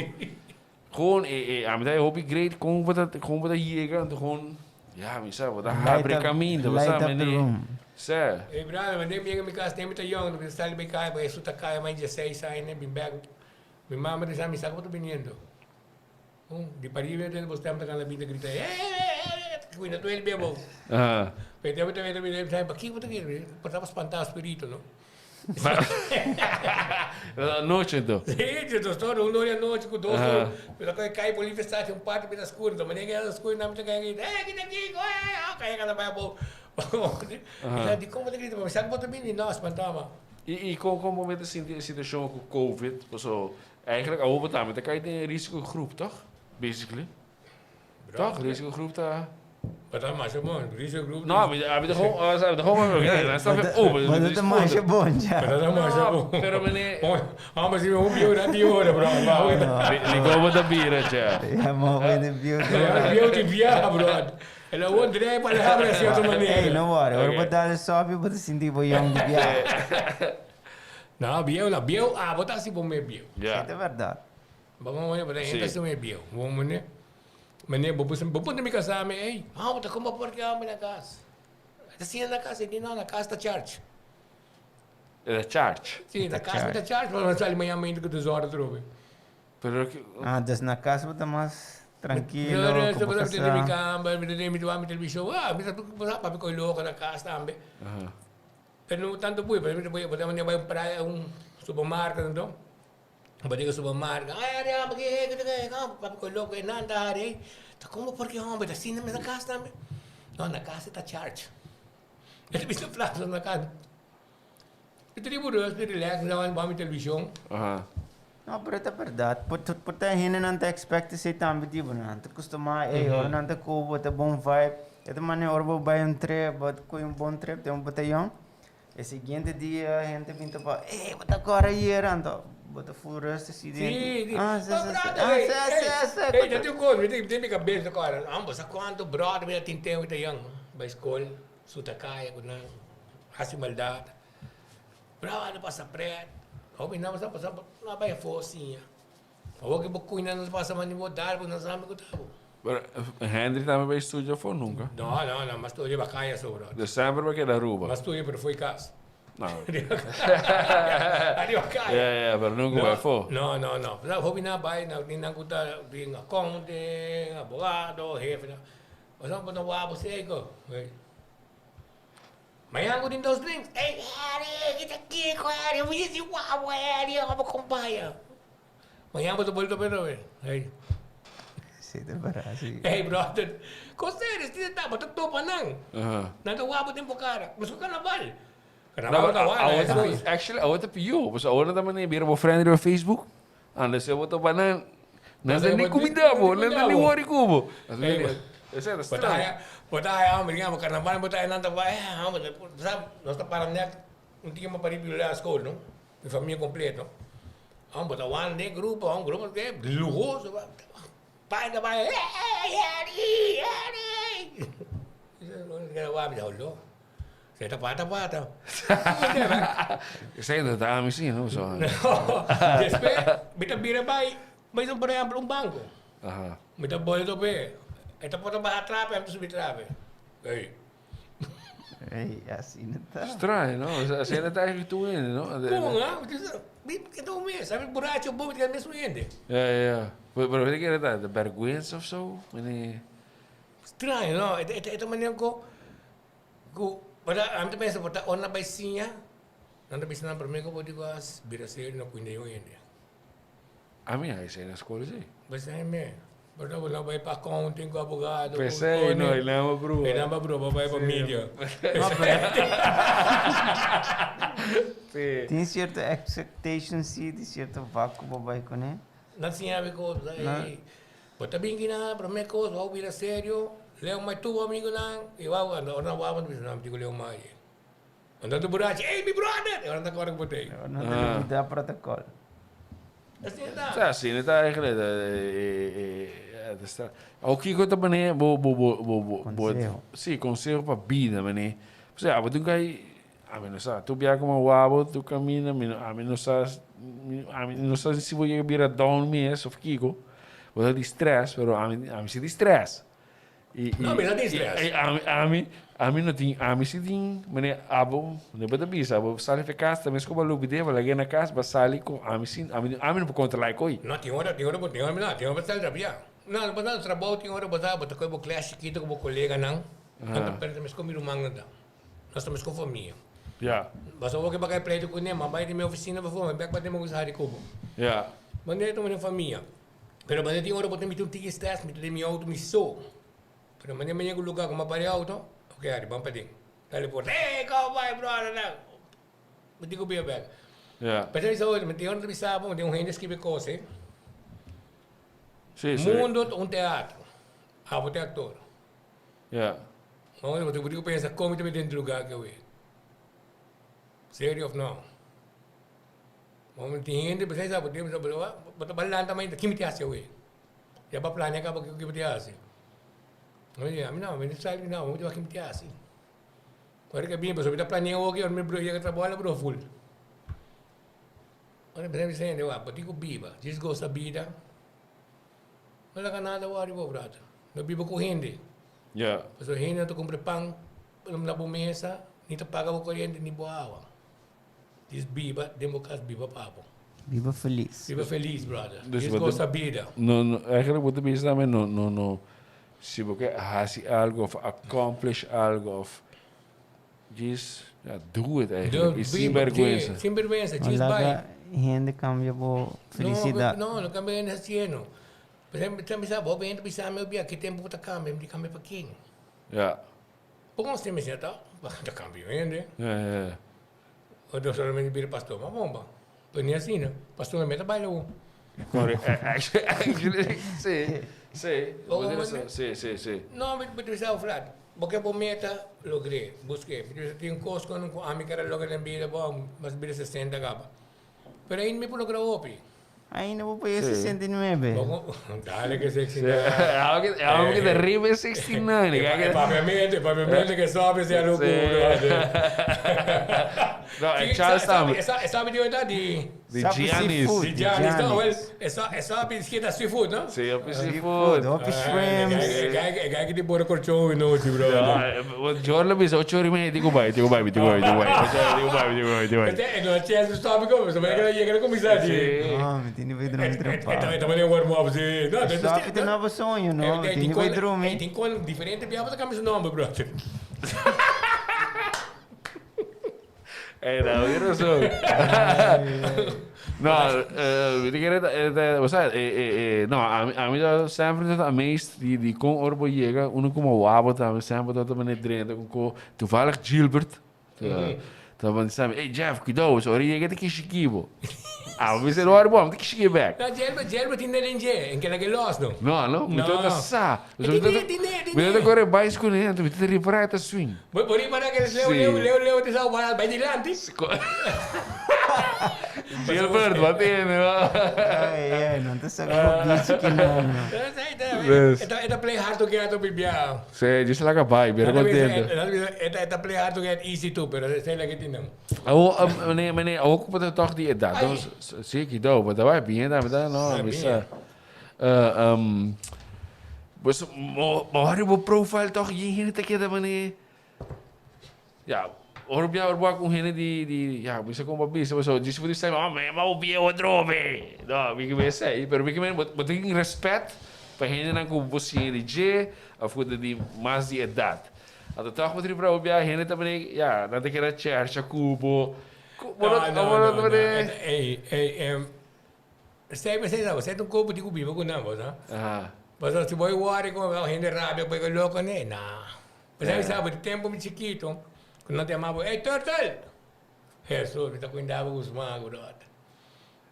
Gewoon, e, e, ami ta e hopi great kon bo ta, kon bo ta yega, anto gewoon, ya, mi sa, bo ta habri kaminda, bo sa, mene. Sè. Ey brother, wanneer mi yega mi kas, mi ta yong, mi ta sali bay kaya, bay suta kaya, mai dieseis aña, bin bek. Mi mama ta bisa mi, sa ku bo ta biniendo? Di pariba den bo stem ta gana bini ta grita, Hey, hey, hey, hey, cuida tu el bebo. Pero te te te te sabe, ¿qué te quiere? Por estaba espantado espíritu, no? Anochi anto. Sí, 12 ora, un ora di anochi ku dos ora. Mi ta koi kai Bolivia Station un parti bira skur. Anto manera ku a skur nan mi ta kai grita, Ey, kita kiko, ey, oh, kai a bai abou. Mi sa dikon bo ta grita? Mi sa ku bo ta bini. No, spantá ma. I kon kon bo mester sinti e situashon ku covid? Paso eigenlijk awor bo tambe ta kai den e risikogroep, tòg? Basically. Toch? Risicogroep ta... Maar dat masha bon. Risicogroep... No, mi mi ta gewoon, mi ta gewoon, oké, dan stap je open. Maar dat is masha bon, ja. Maar dat is masha bon. Pero meneer... Hamba si un bieu na die hora, bro. Li go met de bier, tja. Ja, maar we de bieu. Ja, bieu die bier, bro. En dan wordt drie pa de hammer cierto manier. Hey, no worry. Ora bo dal sopi, bo ta sinti bo jong di bier. No, bieu, no, bieu, ah, bo ta si bo me bieu. Ja. Dat is verdad. Bo mo bo ta si me bieu. Bo mo ne. Meneer, bo bo punta mi casá mi, ey, ah, bo ta como porque amo na cas. Ta siña na cas, di no, na cas ta charge. E ta charge? Sí, na cas mi ta charge, pero sali mañana mainta cu desorden atrobe. Pero Ah, dus na cas bo ta mas tranquilo, No, cu bo no, mi ta den mi casá. camber, mi ta den mi ta wak mi television, ah, mi ta papia cu e loco na cas tambe. Pero no tanto bui, pero mi ta bui, bo ta manda bai un playa, un supermarket anto. Bo diga supermarket, ay ari amo ki e ki e papi ku loko e nan ta ari ei. Ta komo porque homber ta asina mes na kas tambe. No na kas e ta charge. E ta bisa plaza na kas. Mi ta riba un rust, mi relax, mi ta wak mi televishon. No, pero ta berdad. Por por ta hendenan ta expect esei tambe di bo. Nan ta customá, ey, ora nan ta cu bo, ta bon vibe. E ta manera ora bo bai un trip, bo ta coge un bon trip den un botellon. E siguiente dia hende bin ta pa, ey, bo ta kòrda ayera, anto bo ta full rust así den. Sí, sí. Ah, sí, Oh, sí, sí. brother, Ah, ey, sí, ey, sí, sí. ey, ta tin un kos, mi tin mi kabes ta kòrda. Ah, bo sa kuantu brother mi ta tin tempu ta young, bai skol, suta kaya ku nan, hasi maldat. Brother, pasa pret. Hopi nan sa pasa, nan bai afó siña. Awor ke bo kuña nan ta pasa mandi bo dal, bo no sabi ku ta bo. Pero Henry tambe bai studia afó nunca? No, no, no, mas studia bakaya so, brother. De semper bai keda Aruba? Mas studia pero fo'i kas. No. Ariba kaya. Ya, ya, pero nunca bai afó. No, no, no. Hopi nan bai, nan nan ku ta bin accounting, abogado, hefe. Pasobra bo no wak bo seko. Mañana ku tin dos drinks. Ey Harry, kita kiko Harry, mi si wawa Harry, abo kompaya. Mañana bo ta bolto pe otra vez. Hey. Sí, ta verdad, sí. Hey brother, kos serio, si ta, bo ta topa nan. Nan ta wak bo den bo kara. Mesco carnaval. Carnaval bo ta wak nan, eso. Actually, awor ta pió, pasobra awor nan ta manera bira bo friend riba Facebook. Anda se bo topa nan, nan ta ni cuminda bo, nan ta ni worry cu bo. Esei ta strano. Bo ta haya homber, digamos, carnaval bo ta haya nan ta bai, eh, homber, sa, nos ta para net un tiki mas pariba di la school, no? Mi famia completo. Homber, bo ta wak den grupo, un grupo luhoso, pai ta bai, eh, Harry, Harry. Wak, Se ta pata pata. Esei no ta ami si, no? So. Despues, mi ta bira bai, bai por ehempel un banco. Aha. Mi ta boli tope. E ta por ta baha trape, ami ta subi trape. Ey. Ey, asina ta. Straño, no? Asina ta eigenlijk tur hende, no? Kon, ha? Mi ta un mes. Ami buracho bo, mi ta keda mes un hende. Ja, ja, ja. Pero weet ik ta? De bergwensa of zo? Meneer. Straño, no? E ta manera ku. Ku ora ami ta pensa por ta ora nan bai siña, nan ta bisa nan prome ku bo di ku a bira serio no kuinda yu hende. Ami a esei na skol si. P'esei me, por ta bo nan bai pa accounting ku abogado. P'esei no, e nan a brua. E nan a brua pa bai pa media. Si. Tin cierto expectation si di cierto vak ku bo bai kuné. Nan siña mi kos, Bo ta bin kina prome kos wou bira serio, leu mai tur bo amigonan i wou anda ora nan wou bo ta bisa nan mi tin ku leu mai. Anda ta burachi, ey mi brother! E ora nan ta kore ku bo tei. Ora nan ta lubida protocol. Asina ta. Sa asina ta eigenlijk ta Awor kiko ta manera bo bo bo bo bo Conseho. Si conseho pa bida manera. Osea abo tin ku hay Ami no sa. Tur bia como wabo tur camina mi no ami no sa ami no sa si bo yega bira down mes of kiko. Bo ta di stress pero ami ami si di stress. Y No, mi no tin stress. Y ami ami ami no tin ami si tin manera abo no bo ta bisa abo sali for cas ta mes como a lubide bo laga na cas bo a sali con ami si ami ami no por controla e coy. No tin ora tin ora bo tin ora no tin ora bo sali rabia. No bo ta na trabou tin ora bo sa bo ta coge bo clash chikito cu bo coleganan. Nan ta perde mes con mi rumannan ta. Nos ta mes con famia. Ja. Basta awor ke bo kai pleito kuné, m'a bai den mi ofisina pa for, mi bek pa den bo kusa hari ku bo. Ja. Manera ta un famia. Pero manera tin ora bo ta miti un tiki stress, mi ta den mi auto mi so. Pero manera mi yega un lugar ku mi a para e auto, ok Harry, ban paden. Dale porta, hey, komo bai brother? Mi tin ku bia bek. Ja. Pero mi sa, mi tin ora ta bisa bo, mi tin un hende skibi kos, eh. Si, si. Mundo ta un teatro, abo ta e aktor. Ja. Bo tin ku pensa kon mi ta mete den lugar aki awe. Serio of no? Bo tin hende bo sa bo tin bo ta lanta mainta ki mi tin hasi awe? Ya bo a plania kaba kiko bo tin hasi. Mi no, mi sa no, mi tin ki mi tin hasi. Ora ke bini pasobra mi ta plania awoki ora mi yega trabou a bro ful. Ora mi bisa hende wak bo tin ku biba, djis gosa bida. No laga nada wòri bo brother. No biba ku hende. Ja. Pasobra hende no ta kumpra pan na bo mesa, ni ta paga bo koriente ni bo awa. Djis biba den bo kas, biba pa bo. Biba felis. Biba felis brother. Dus Djis bo ta gosa bida. No, no, eigenlijk bo ta bisa tambe no, no, no, si bo ke hasi algo of accomplish algo of djis, ja, do it eigenlijk. Do, Y sin biba, bergwensa. sí, sin bergwensa, No djis bai. laga hende cambia bo felicidad. No, no, no cambia hende haciendo. Por ejemplo, ta bisa, bo hende bisa mi obia, ki tempo bo ta cambia? Mi di cambia pa ken? Ja. Por con mi siña ta? Ta cambia hende. Ja, ja, ja. O no solamente bira pastor, ma bomba. Pero ni asina. Pastor no meta baila bo. Correcto. Actually, sí, sí. Bo Bo tin manda- razon. Sí, sí, sí. No, mi mi ta bisa flat. Bo ke bo meta, logr'é. Busk'é. Mi ta bisa tin kos ku ku ami kere logra den bida, bo, mas bira 60 kaba. Pero ainda mi por logra hopi. Ainda bo por yega Sí. 69. Bo con- Dale que 69. Algo que, algo que te arriba es 69. E papiamento, e papiamento que sobe sea locura. No, e Charles tambe. Esa esa di verdad di Di Sabi Giannis. seafood. di Giannis, no, Giannis. well, esa esa bisquita seafood, no? Sí, op Seafood, seafood. hopi shrimps. Kijk die borden kortjong in nochi, bro. Ja, want Jordan bisa 8:30, digo bai, digo bai, digo bai, digo bai. Digo bai, digo bai, digo bai. Este no chance stop ko, so me queda llega con mi Sí. No, mi tin di bai drumi trempan. Esta manera warm up, sí. No, Stop te nobo soño, no? Mi tin di bai drumi. Tin con diferente biaba ta cambia su nombre, bro. Ey, nou, hier is ook. No, mi ta kere, eh, o sea, eh, eh, eh, no, ami, ami ta semper ta amazed di, di kon ora bo yega, uno como wabo tambe semper ta ta mane drenta con ko, toevallig Gilbert, ta, ta mane sabi, ey Jeff, cuidao, so ora yega ta kishiki bo. Ah, mi sê, ora bo, mi ta kishiki bek. No, Gilbert, Gilbert tin den dje, en keda ke los no. No, no, mi No. ta sa. E tin ne, tin ne, tin Mi ta ne. corre bais con ele, mi ta ripara ta swing. Bo por ripara ke Leo, Sí. Leo, Leo, Leo te sa bai bai dilanti. Gilbert, wat in, Ai, ai, no ta sa como bichi ki no, no. Yes. Eta eta play hard to get op bia. Sí, just laga bai, bira contento. Eta eta play hard to get easy too, pero sei la que tin. Awo, meneer, meneer, awo koe ta toch die edad. Dus, sí, kido, but daarbij bien, daar, daar, no, Ja, bisa. Pues, mo, mo hari bo profile toch, je heen te keda, meneer. Ja, ora bia, ora boa com hene di, di, ja, bisa como bisa, so, disse voor die stem, oh, man, maar op je wat drobe. No, wie que sei, pero wie que men, but tem respect pa hene nan ku você di J, of ku di mas di edad. Anto toch moet er bia hene também, ja, dat ik era chercha cubo. No, no, no, no. Ey, ey, sei, sei, sei, sei un corpo di cubivo con namo, sa? Ah, Mas si voy worry con la gente rabia, pues loco, ne, nah. Pues ahí sabe, de tempo mi chiquito, cuando te llamaba, hey, turtle! Jesús, me está cuidando Guzmán, brother.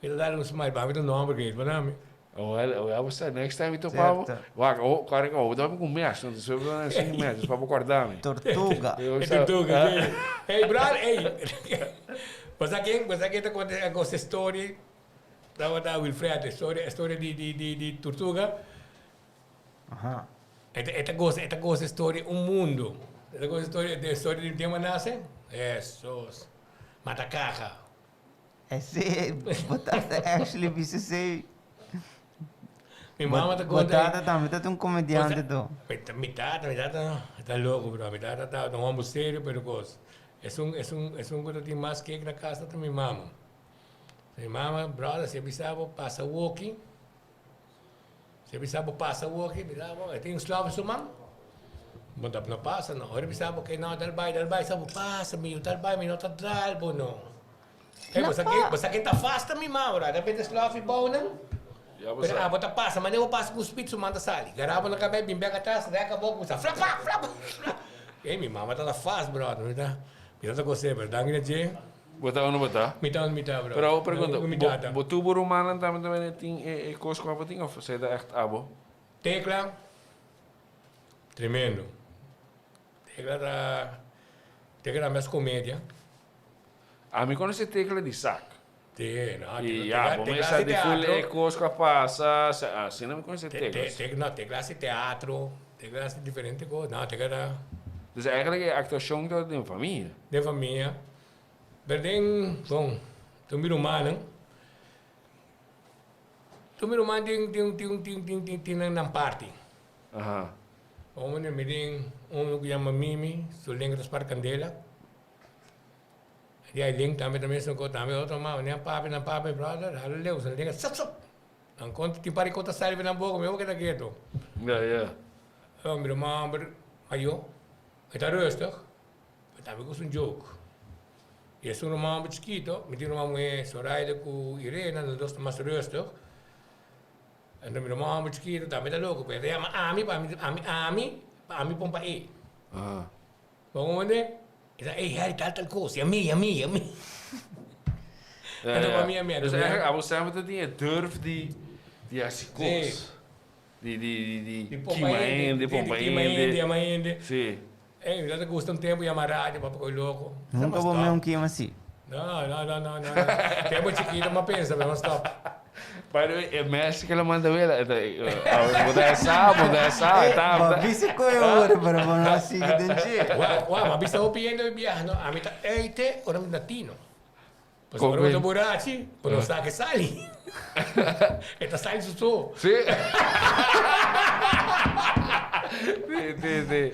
Me está dando un smile, para mí tu nombre que es, para mí. well, well, você next time então pavo. Certo. Wacht, oh, cara, oh, dá com mês, não sei, não sei mês, para acordar me. Tortuga. Eu Hey, tortuga, sí. Hey, brother, hey. Pues aquí, pues aquí te conté esa story. Estaba da Wilfred, story, story di, di, di, di tortuga. Aha. Esta, esta cosa, esta cosa story, un mundo. Esta cosa story, de story de tema nace. Jesús. Matacaja. Ese, botata actually bisa sei. Mi mamá te conta. Botata tambe, ta un comediante to. Mi tata, mi tata no, está loco, bro. Mi tata está un hombre serio, pero cosa. Es un, es un, es un que tiene más que na casa de mi mamá. Mi mamá, brother, se avisaba, pasa walking. Se avisaba, pasa walking, miraba, tiene un slavo su mamá. Bo ta no pasa no. Ora bisa bo ke no dal bai dal bai sa bo pasa mi yu dal bai mi no ta dal bo no. Hey bo sa ke bo sa ke ta fasta mi ma ora ta bete slofi bou nan. Pero abo ta pasa mane bo pasa ku speed su man ta sali. Gara bo na kabes bin bek atras reka bo kuminsa flapa flapa flapa. Hey mi mama ta ta fast brother mi ta mi ta ta gos'é pero danki na dje. Bo ta unda bo ta? Mi ta unda mi ta brother. Pero abo pregunta bo bo tur bo rumannan tambe tambe tin e kos ku abo tin of esei ta ègt abo? Tecla. Tremendo. Tecla ta Tecla ta mes comedia. Ami conoce Tecla di sac. Sí, no, Y Tecla, ya, bo Tecla mesa hace di full teatro. e cos cu a pasa, asina mi conoce Te, Tecla. te, te, no, Tecla hace teatro, Tecla hace diferente cos. No, Tecla ta Dus eigenlijk e actuacion ta den famia. Den famia. Pero den, bon, tur mi rumannan. Tur mi ruman tin, tin, tin, tin, tin, tin, tin nan nan parti. Aha. Hombre, mi tin uno ku yama Mimi, su lenga ta spar kandela. Di Aileen tambe ta mesun kos, tambe otro mama, nan papi, nan papi, brother, hala leu, su lenga sap sap. Nan konta, tin par di kos ta sali for nan boka, mi boka ta ketu. Ja, ja. Mi ruman homber mayo, e ta rustig, pero tambe gusta un joke. I esun ruman homber chikito, mi tin ruman muhé Zoraida ku Irena, nan dos ta mas rustig. Anto mi ruman homber chikito tambe ta loko, pero e ta yama ami pa ami, ami, ami, pa ami pon pa e. Bo comprende? E ta, ey Harry tal tal kos, yam'é, yam'é, yam'é. Anto pa mi yam'é, anto Dus mi eigenlijk abo semper ta tin e durf di, di hasi kos. Di, di, di, di Di pon pa kima hende, hende, pon di pa kima hende, hende. yama hende. Sí. Ey, mi ta gusta un tempo yama radio pa poko loko. Nunca bo mira un kima así. No, no, no, no, no. Tempo chikito m'a pensa, pero m'a stop. By the way, e mes ke lo manda wela, e ta, bo ta esa, bo ta esa, e ta, Bo a bisa ku e ora, pero bo no a sigui den dje. Wak, wak, m'a bisa hopi hende hoy biaha, no, ami ta eite ora mi ta tino. Pasobra ora bo ta burachi, bo no sa ke sali. E ta sali su so. Sí. Sí, sí, sí.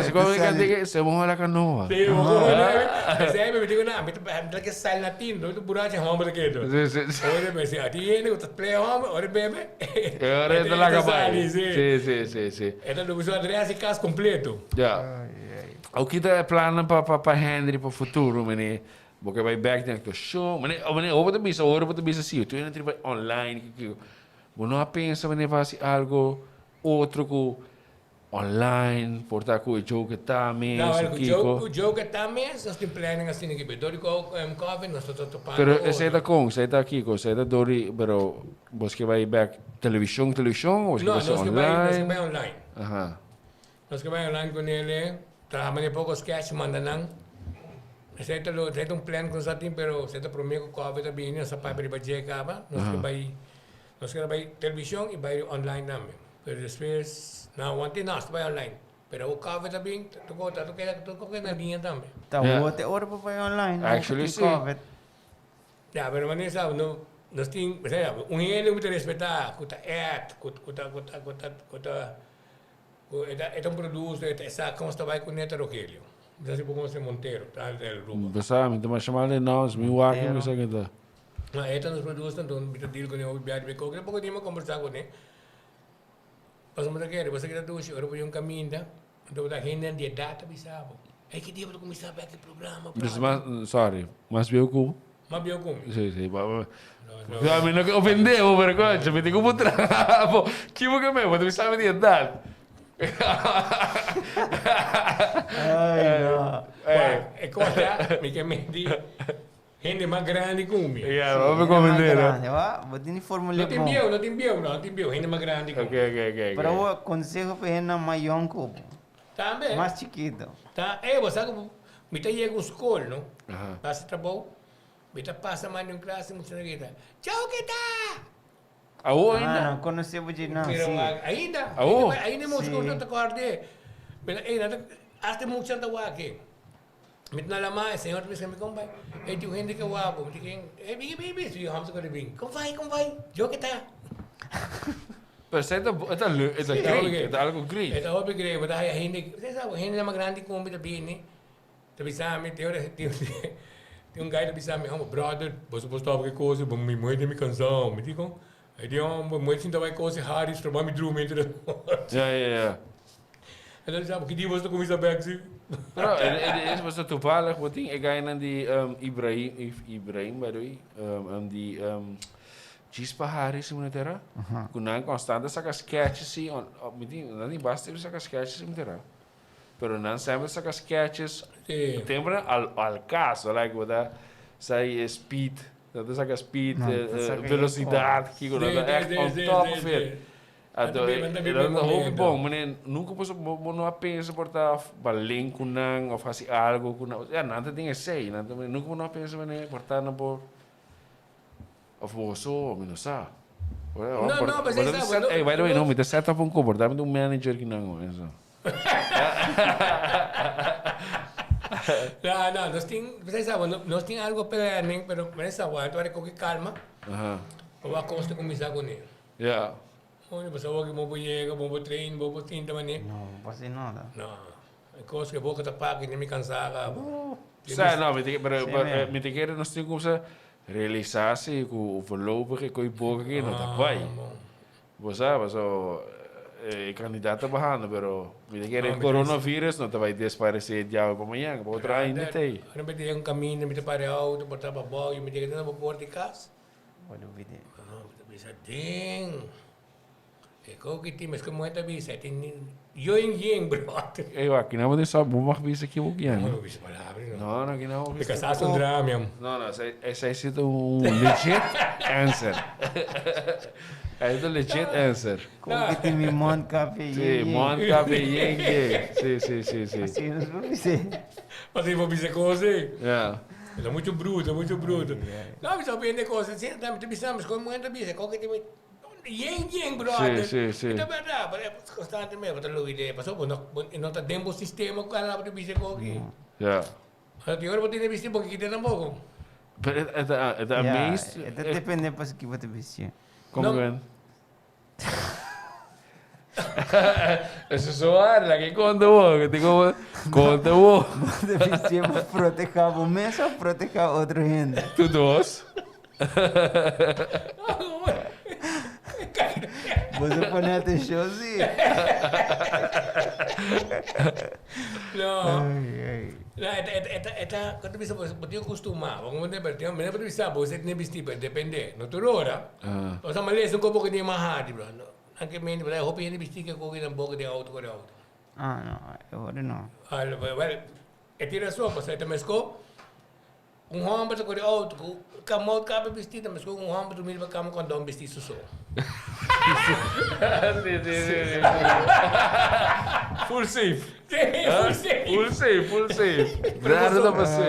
Se como que se moja la canoa. Sí, moja. Esei mi digo na, mi ta ke sali na tino, mi ta burachi homber ta keto. Sí, sí, sí. Ora mi si, a ti hende ku ta play homber, ora bebe. E ora e ta laga bai. Sí. Sí, sí, sí, sí. E ta lubi su adres i kas kompleto. Ja. Au kita e plannan pa pa pa Henry pa futuro mene bo ke bai bek den actuacion mene o mene bo ta bisa ora bo ta bisa si tu hende bai online kiko kiko bo no a pensa mene pa hasi algo otro ku online por ta ku e joke ta mes No, o ku kiko joke ku joke ta mes nos tin planning asina ki dor di ku covid nos ta topando pero esei ta kon esei ta kiko esei ta dor di pero bos ke bai bek television television o bos ke No bai nos ke bai nos ke online bai online aha. Nos ke bai online ku nele, traha manera poko sketch manda nan. Esei ta lo, esei ta un plan ku nos a tin pero esei ta prome ku covid a bini nos a papia riba dje kaba. Nos ke bai, nos ke bai televishon i bai online tambe. Pero despues nan a wanta nos ta bai online. Pero awor covid a bin tur kos ta keda tur kos keda na liña tambe. Ta awor te ora pa bai online no Actually tin si. covid. Ya, pero manera sa no nos tin, un hende ku ta respetá, ku ta èt, ku ta ku ta ku ta ku ta Ku e ta e ta un producer, e ta e sa kon sta bai kuné ta Rogelio. Mi sa si bo konosé Montero, ta alta el Aruba. Mi ta sa, mi ta masha mal den nos, mi wak mi sa ken ta. No, e ta nos producer, anto mi ta deal kuné hopi bia di koke, poko dia mi a kombersá kuné. Pasobra mi ta kere, bo sa kita dushi, ora bo yega un kaminda, anto bo ta hendenan di edat ta bisa bo, ey ki dia bo ta kuminsá bek e programa, Dus mas, sorry, mas bieu ku? Mas bieu ku mi. Sí, sí, pa, pa, mi no ke ofendé bo, pero concho, mi tin ku puntra bo, ki bo ke me, bo ta bisa mi di edat. Ay, no. Wak, e kos ta, mi ke menti hende mas grandi ku mi. Ya, bo me comprende, no? Grandi, wa? Bo tin di formul'é No tin bon. bieu, no tin bieu, no, no tin bieu, hende mas grandi ku mi. Ok, ok, ok, ok. Pero bo konseho pa hendenan mas yòn ku bo. Tambe. Mas chikito. Ta, ey, bo sa ku mi ta yega un skol, no? Hasi trabou, mi ta pasa man di un klase, muchanan ta grita, Chau ke ta! Awo ainda? Ah, nan konosé bo dje nan, Pero si. ainda, Awo? ainda mucha Si. ku ta kòrd'é. Pero ey, nan ta, asta e muchanan ta wak e. Mi ta na lamá, e señor ta bisa mi, Kon bai? Ey, tin un hende ke wak bo. Mi ta ken? Ey, bini, bini, bini. Su yu hòmber ta kore bin. Kon bai, kon bai? Djo ke ta? Pero esei ta, e ta leuk, e ta great, e ta algo great. E ta hopi great, bo ta haya hende, usted sa, hendenan mas grandi ku mi ta bini. Ta bisa mi, tin ora, tin un guy ta bisa mi, homber, brother, bo su por stop ki cosa, bo mi muhe den mi cansao. Mi di con? E di, homber, muhe sinta bai cosa hari, stroba mi drumi entre nochi. Ya, ya, ya. E ta bisa bo, ki dia bo ta kuminsá bèk si? Pero e es pasobra toevallig bo tin e gainan di Ibrahim, Ibrahim by the way, di Chispa Harris si mi no ta era, ku nan konstant ta saka sketches si, mi tin, nan tin basta tempu saka sketches si mi ta era. Pero nan semper saka sketches, tempu nan al al kaso, like bo ta sa e speed, nan ta saka speed, velosidad, kiko nan ta echt on top of it. Anto e ta hopi bon, mane nunca bo bo no a pensa por ta balen cu nan of haci algo cu nan, ya nan ta den esey, nan ta nunca bo no a pensa mane por ta nan por of boso mi no sa. No, no, pues ey sa, Ey, by the way, no, mi ta set up un comportamiento un manager ki nan hoor, eso. No, no, nos tin, pues ey sa, nos tin algo planning, pero mane sa, wak, anto a recoge calma, wak cos ta cuminsa cune. Ja. Oye, pues awor ki bo por yega, bo por train, bo por sinta manera. No, bo por haci nada. No. E cos ke boca ta paki ni mi cansa caba. Sa, no, mi ta, pero, pero, mi ta kere nos tin cuminsa realisa si cu voorlopig e coi boca aki no ta bay. Bo sa, paso e cantidad ta bahando, pero mi ta kere coronavirus no ta bay desparece diawe pa mañana, pa otro aña no ta ey. Ora mi ta yega un caminda, mi ta para e auto, por ta pabao, y mi ta yega te na bo porta di cas. Bo lubid'é. No, mi ta bisa den. E ko ki tin mes ku muhé ta bisa, e tin yen yen bròder. Ey wak, kina bo tin sa, bo mag bisa ki bo kier. No, bo bisa palabra no. No, no, kina bo bisa. Mi kasá su drama, mi am. No, no, esei si ta un legit answer. Esei ta un legit answer. Kon ki tin mi mondkapje yen yen. Si, mondkapje yen yen. Si, si, si, si. Así nos por bis'é. Así por bisa kos ei. Ja. E ta mucho bruto, mucho bruto. No, mi ta hende cos asina tambe ta bisa, mi scoge muhé ta bisa, koke tin mi yen yen brother. Sí, sí, sí. E ta berdad, pero e constantemente bo ta lubid'é, pasobra bo no bo no ta den bo sistema ku cada bo ta bisa koke. Ja. Ora tin ora bo tene bisti bo ke kita tampoco. Pero e ta e ta amazed. Ja, e ta depende pas ki bo ta bisti. Como ken? Eso es zoar, la que conta bo, que te como conta bo. Bo ta bisti pa proteha bo mes of proteha otro hende? Tu dos. Bo ta pone atencion si. No. Ay, ay. No, e ta, e ta, e ta, e ta, bisa bo, bo tin costuma, bo como te, pero tin, bo bisa bo se tin bisti, pero depende, no tur ora. Bo sa malesa un kopo ku tin maha di bro, no, nan ke mende, pero hopi hende bisti ke koki nan boka den auto kore auto. Ah, no, e ora no. Ah, well, e tin rason, pasobra e ta mesko Un homber ta kore auto ku kamot kaba bisti ta meskos ku un homber ta mira pa kama kondon bisti su so. Sí, sí, sí, sí. Full safe. Sí, full safe. Full safe, full safe. Raro ta pasé.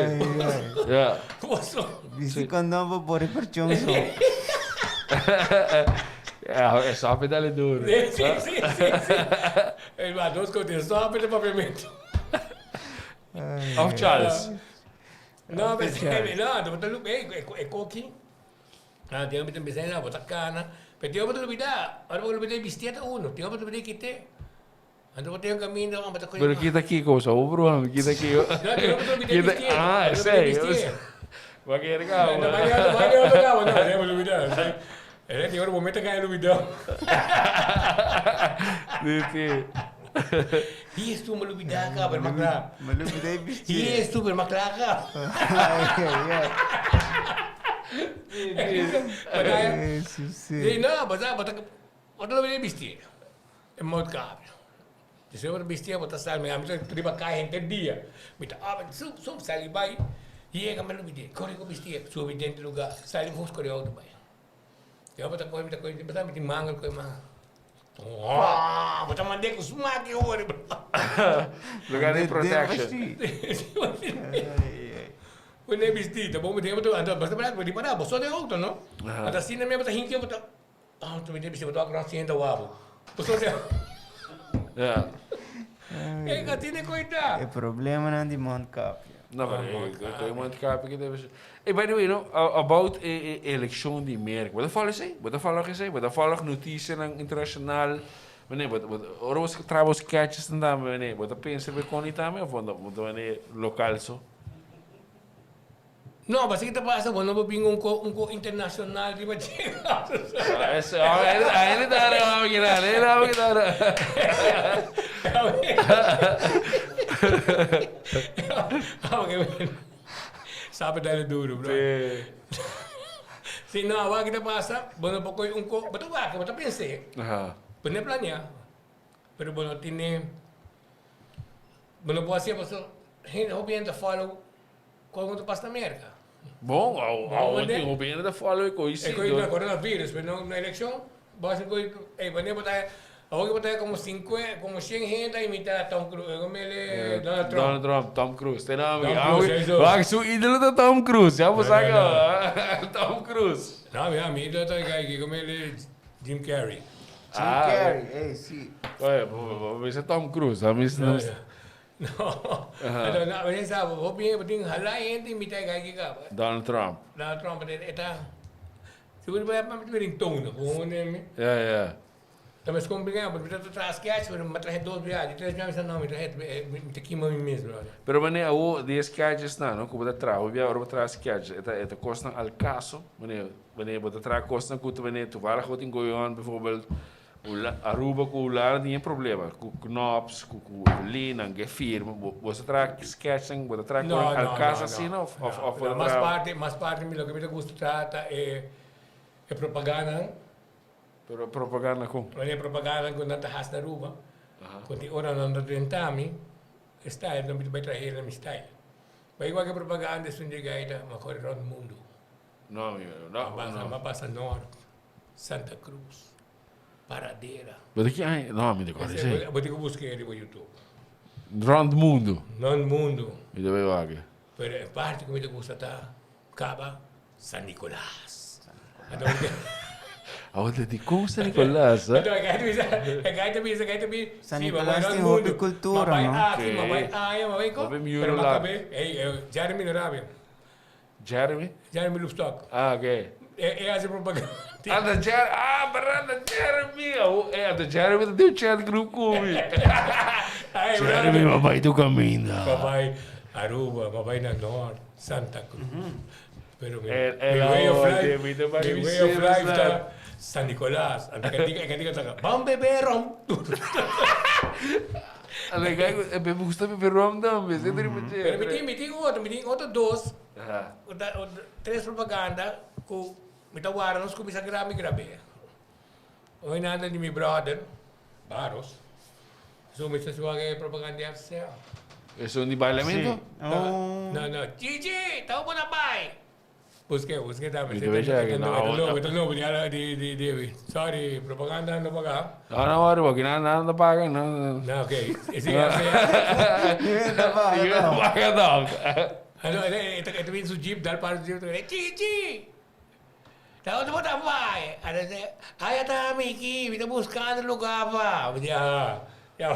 Ja. Boso. Bisti kondon pa bori perchon so. Ja, e sopi dale duro. Sí, sí, sí, sí, sí. El va dos kote sopi ta papiamento. Of Charles. No, pero sí, no, bo ta lubi, ey, e koki. Ah, tin hopi ta bisa, no, bo ta kana. Pero tin hopi ta lubida, ora bo lubida e bistia ta uno, tin hopi ta lubida e kite. Anto bo tin un kaminda, bo ta kohe. Pero kita kiko, sa bo bruha mi, kita kiko. No, tin hopi ta lubida e bistia. Ah, esei. Bo a kere kaba. No, no, bo a kere kaba, no, bo lubida. E tin ora bo mete kai lubida. Sí, sí. Hi estu ma lubida ka, pero ma kla. Ma lubida e bisti. Hi estu pero ma kla ka. Ai, ai, ai. Sí, sí. Sí, no, bo sa, bo ta, bo ta lubida e bisti. E mondkapje. Despues bo ta bisti, bo ta sali, mi ta riba kai henter dia. Mi ta abre, sup, sup, sali bai. Yega mi lubida, kore ku bisti, subi den di lugar, sali fus kore auto bai. Yo bo ta kohe, mi ta kohe, mi ta mi tin mangel kohe mangel. Wah, bo ta mand'é ku smak e ora, bro. Lugar di protection. Bo ne bisti, ta bon bo tin, anto bo ta bo di pará, bo so den auto, no? Anto asina mi bo ta hinkia, bo ta, ah, mi tin bisti, bo ta wak rònt sienta wak bo. Bo so den. Ja. E ka tene koitá. E problemanan di mondkapje. No, pero e mondkapje ki debe ser. Ey, by the way, no, about e e eleccion di Merca. Bo ta follow esey? Bo ta follow esey? Bo ta follow noticianan internacional? Mane, bo bo ora bo traha bo sketches nan tambe, mane, bo ta pensa riba e koni tambe of bo bo ta mane local so? No, pasobra ki ta pasa bo no por bin un ko un ko internacional riba dje. Ah, ese, ah, a él ta agarrado, a él ta agarrado. Sabe dale duro, bro. Sí. Si no, awor ki ta pasa, bo no por kohe un ko, bo ta wak, bo ta pens'é. Aha. Bo no planea, pero bo no tene, bo no por hasié pasobra hende, hopi hende ta follow kon ta pasa na Merka. Bon, awor tin hopi hende ta follow e koe si. E koe na coronavirus, pero no na eleccion, bo hasi koe, ey, wanneer bo ta, awor ki bo ta como cincuenta, como cien hende a imita Tom Cruise, como el e Donald Trump. Donald Trump, Tom Cruise, te nan Tom Cruise, ami, eso. wak su idolo ta Tom Cruise, ya bo sa ka, Tom Cruise. No, mi mi idolo ta e como el e Jim Carrey. Jim Carrey, ey, si. Oye, bo bisa Tom Cruise, ami. No, anto na bo sa bo hopi bo tin hala hende invita e kai kaba. Donald Trump. Donald Trump e ta sigur bo pa mi tin tono ku un mi. Ya ya. Ta mes komplikado porque mi ta traha sketch pero mi a traha dos biaha di tres biaha mi sa no mi traha mi ta kima mi mes brother. Pero manera awo di e sketches nan no ku bo ta traha hopi biaha ora bo traha sketch e ta e ta kosnan al kaso manera manera bo ta traha kosnan ku ta manera toevallig bo tin goyon bijvoorbeeld Aruba ku Hulanda tin e problema ku Knops ku ku Evelyn nan ke firma bo bo sa traha sketchnan bo ta traha No, ku no, al no, cas no. asina of of No, of bo no, ta mas traha parti, mas parti mi loke mi ta gusta traha ta e e propagandanan. Pero propaganda kon? Wanneer propagandanan ku nan ta hasi na Aruba, ku tin ora nan ta drenta mi e style nan mi ta bai traha hel na mi style. Bai wak e propaganda esun di e gaita ma kore rond mundu. No amigo, no, Ma pasa no. ma pasa Noord, Santa Cruz. Paradera. Bo ta ki aña? No, mi ta kòrda esei. Bo tin ku buska e riba YouTube. Rònt mundu. Rònt mundu. Mi ta bai wak. Pero e parti ku mi ta gusta ta kaba San Nicolas. Awor ta dikon San Nicolas, ha? Anto e gai ta bisa, e gai ta bisa, e gai ta bisa, San si, ma bai Nicolas rònt tin hopi mundu. kultura, Ma bai no? aki, ma bai aya, ma bai ko. Hopi Pero mural ma lak. kab'é, ey, Jeremy Norabia. Jeremy? Jeremy Loopstok. Ah, ok. E, e hace propaganda. Ah, da Jeremy. Ah, verdad, da Jeremy. Oh, eh, da Jeremy ta den chat group ku mi. Ay, Jeremy, brother. mabay tu caminda. Mabay Aruba, mabay na Noord, Santa Cruz. Pero mi, El- el mi way of ahora, life, mi te va a mi way of decir, life ¿sabes? ta San Nicolás. Ante cantica, cantica ta, "Van beber rom." Alegay, eh, me gusta beber rom tambe. Siempre Pero mi tin, mi tin otro, mi tin otro dos. Aha. Tres propaganda ku mi ta wara nos kuminsá graba mi grab'é. Hoy nanda di mi brother, Barros, so mi ta suak e propaganda di FCL. Esun di bailamento? Sí. Oh. No, no. Gigi, ta bo na bai. Busk'é, busk'é tambe. Mi ta bay check, no, E ta lobo, e ta lobo di ala di di di. Sorry, propaganda no paga. No, no worry, porque nada, nada no paga, no, no. No, ok. Sí, FCL. Niemand ta paga Niemand tòg. paga tòg. Ano, e ta e ta bin su jeep dal para su jeep, Gigi! Ta unda bo ta bai? Ano se, ay ata mi aki, mi ta buscando lugar pa. Mi di, ah, ya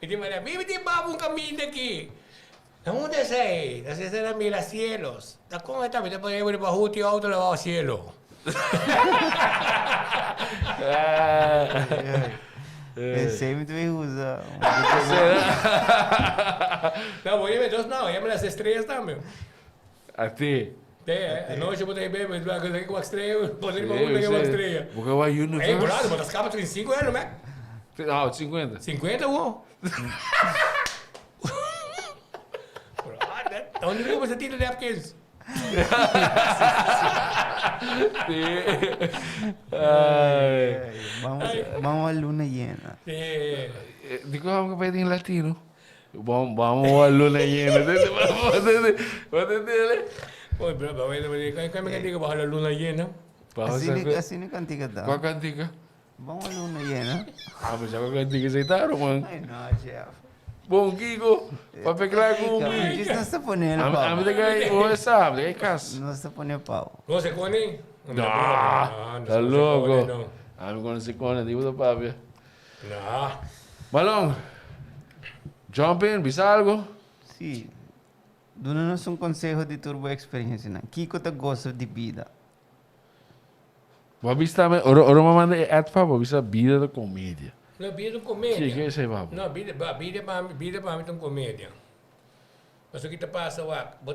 Mi di, mira, mi tin baba un caminda aki. Na unda esei? Na esei na Miracielos. Ta con e ta? Mi ta pone riba huti auto lavao cielo. Esei mi ta bay usa. No, bo yeme dos no, yeme las estrellas tambe. A ti. Te, anochi bo ta bebe, bo ta ku estrella, bo ta riba bo ta ku estrella. Bo ka wak universe. Ey, brother, bo ta skapa 35 aña, man. No, 50. 50, wo? Brother, donde riba bo ta napkins? Sí. Ay. Vamos, vamos a luna llena. Sí. Di ku amo ka pwede latino. Vamos, vamos a luna llena. Oye, bro, ¿qué me cantica bajo la luna llena? Así ni, así ni cantica da. ¿Cuál cantica? Vamos a luna llena. Ah, pues ya cuál cantica se está, man. Ay, no, Jeff. Bom, Kiko, pa peclar com mi. No se pone el A pavo. mí te cae, vos sabes, te cae cas. No se pone pavo. ¿No se pone? No, está loco. A mí cuando se pone, digo de papi. No. Balón. Jump in, bisa algo. Sí. Dúnanos un conseho di tur bo experiencianan. Kiko ta goso di bida? Bo a bisa tambe, ora ora mi a manda e ad pa bo, a bisa bida ta comedia. No, bida ta un comedia. Kiko esei pa bo? No, bida, bida pa mi, bida pa mi ta un comedia. Pasobra ki ta pasa wak, bo,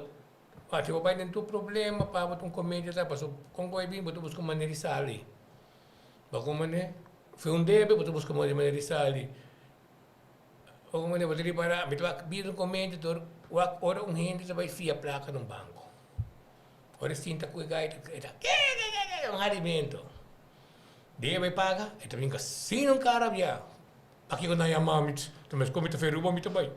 wak si bo bai den tur problema pa bo ta un comedia ta, pasobra kon ku a bin bo ta buska un manera di sali. Bo kon manera, fe un debe bo ta buska un manera di sali. Ora mi ta ripara, mi ta wak bira un komento tur, wak ora un hende ta bai fia plaka na un banko. Ora e sinta ku e gai e ta kekekeke un harimento. Dia e bai paga, e ta brinka sin un kara bia. Pakiko nan yama mi? Ta meskos mi ta feruba mi ta bai.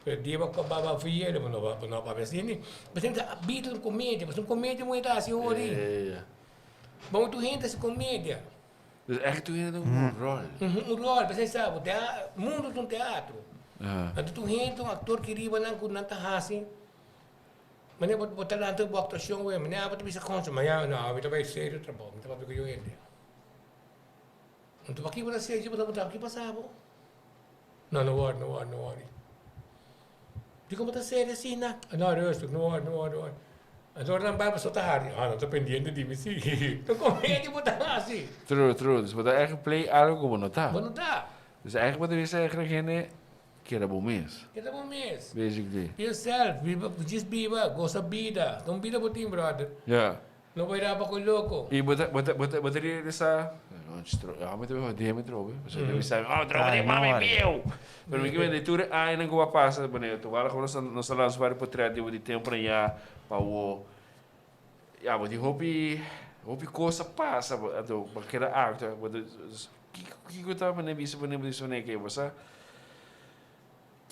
Pero dia bo a ba fia, bo no a papia asina. Pasobra mi ta bira un komedia, pasobra un komedia muhé ta hasi hori. Bon tur hende ta hasi komedia. Dus echt tur hende ta un rol. Un rol, p'esei sa bo, mundu ta un teatro. Anto tur hende ta un aktor ki riba nan ku nan ta hasi. Manera bo bo ta lanta bo aktuashon wei, manera abo ta bisa konsa, mañana no, ami ta bai serio trabou, mi ta papia ku yu hende. Anto pakiko bo ta serio bo ta puntra ki pasa bo? No, no wòri, no wòri, no wòri. Dikon bo ta serio asina? No, rustig, no wòri, no wòri, no wòri. Anto ora nan bai bo so ta hari, ah, nan ta pendiente di mi si. Ta komedia bo ta hasi. True, true. Dus bo ta eigenlijk play algo ku bo no ta. Bo no ta. Dus eigenlijk bo ta bisa eigenlijk hende Keda bo mes. Keda bo mes. Basically. Be yourself, biba, djis biba, gosa bida. Ta un bida bo tin, brother. Ja. No bay raba cu loco. Y bo ta, bo ta, bo ta, bo ta realisa, no, mi ta bay hodi mi trobe. Pasobra mi ta bisa, oh, trobe di mami bieu. Pero mi kier di tur e añanan cu a pasa, bueno, toevallig nos a, nos a lansa varios potret di bo di tempo na ya pa awo. Ya, bo tin hopi, hopi cos a pasa, anto bo keda actua, bo ta, Kiko kiko ta mane bisa bo nebo di sone ke bo sa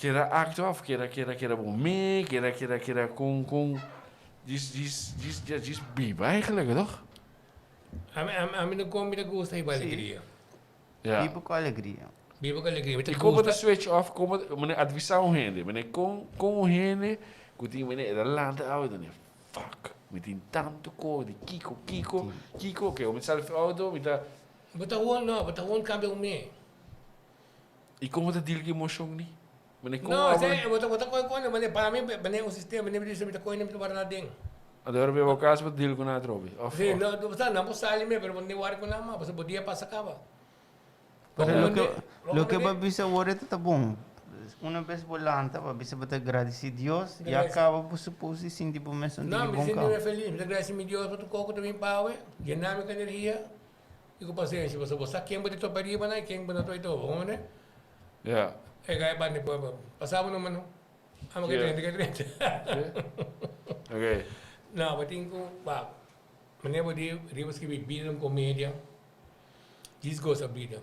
keda actua of keda keda keda bo me keda keda keda kon kon djis djis djis ja djis biba eigenlijk toch? Ami ami ami no kon mi ta gusta hiba alegria. Ja. Biba ku alegria. Biba ku alegria mi ta I kon bo ta gusta. switch off kon bo mane advisa un hende mane kon kon un hende ku tin mane e ta lanta awe ta mane fuck mi tin tantu ko di kiko kiko kiko oke mi sali for auto mi ta Bo ta hoon no, bo ta hoon cambia un me. I kon bo ta deal ku emocion ni? Mane kon No, abo. se bo ta bo ta kohe kone, mane pa mi mane un sistema, mane mi di mi ta kohe mi ta guarda na den. Anto ora bo kas bo ta deal ku nan atrobe of Si, no, bo sa nan por sali me, pero bo no tin wari ku nan mas, pasobra bo dia pasa kaba. Bo Pero komende, loke bo loke bo a komende. bisa awor ta bon. Una bes bo lanta, bo a bisa bo ta gradisi Dios i a Gradisi. kaba bo supos di sinti bo mes un No, tiki mi bon sinti kaba. mi felis, mi ta gradisi mi Dios pa tur kos ku ta bin pawe, yena mi ku energia. I ku pasenshi, pasobra bo sa ken bo ta topa riba nan i ken bo no ta topa, bo mane? Ja. E gai banda di pueblo, pasa bo numa no. Amo ke drenta, ke drenta. Ok. No, bo tin ku, wak, manera bo di riba skibi bida un komedia, djis gosa bida.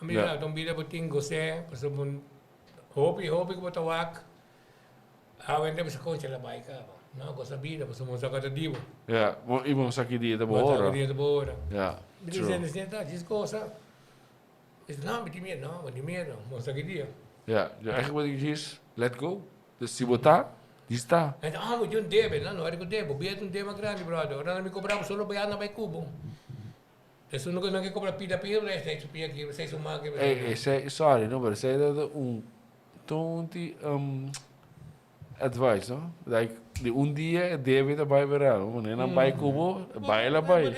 Ami Ja. ta un bida bo tin gos'é, pasobra bo hopi, hopi ku bo ta wak, Awe enta bisa concha la bai caba. No, gosa bida, pasobra bo sa cu ta di bo. Ja, bo, y bo sa ki dia ta bo Bo sa ora. ki dia ta bo ora. Ja, Mi true. dicen, dicen, ta, djis gosa. Dice, no, mi tin miedo. No, bo tin miedo, bo sa ki dia. Ja, ja, eigenlijk wat ik djis, let go. Dus si bo ta, djis ta. Hij ah, bo tin un debe. No, no era cu debe. Bo bia ta un debe grandi, brother. Ora nan mi cobra bo, solo bo ya na bai cu bo. Esun no ke nan ke cobra pida pida, bo ta esei su pia aki, esei su man aki. Ey, esei, sorry, no, pero esei ta un Tonti um advice no like di un dia e debe ta bai bera no manera nan bai ku bo bai la bai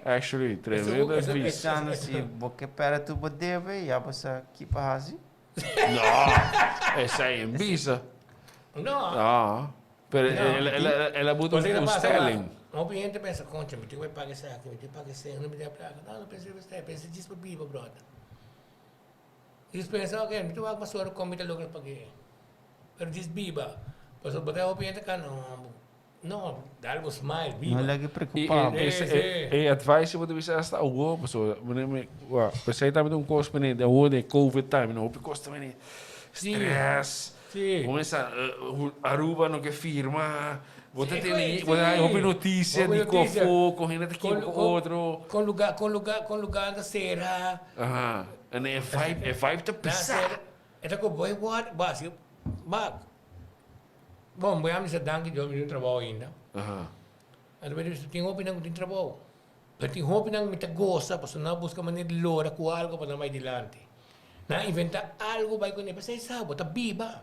actually tremendo advice. Pensando si bo ke pera tur bo debe ya bo sa ki pa hasi. No esei en bisa No. no pero el el el a buta un stelling. Hopi hende pensa concha mi tin ku bai paga esaki mi tin paga esei mi tin paga no no pensa riba esei pensa djis pa biba brother. Djis pensa, ok, mi ta wak basura kon mi ta logra pag'é. Pero djis biba. Pasobra bo ta hopi hende ka no, no, dal bo smile, biba. No laga preocupa bo. E, e, e advice bo ta bisa hasta awor, pasobra mi, mi, wak, p'esei tambe ta un kos mene di awor den covid time, no, hopi kos ta mene stress, bo mester Aruba no ke firma, bo ta tene, bo ta haña hopi noticia di kofo, kon hende ta kiba ku otro. Kon lugar, kon lugar, kon lugar ta sera. Aha, en e vibe, e vibe ta pisa. E ta ku boy word, bo hasi, ba, bon, bo a bisa danki Dios mi tin trabou ainda. Aha. Anto mi bisa tin hopinan ku tin trabou, pero tin hopinan mi ta gosa pasobra nan a buska manera di lora ku algu pa nan bai dilanti. Nan a inventa algu bai kuné, p'esei sa bo ta biba.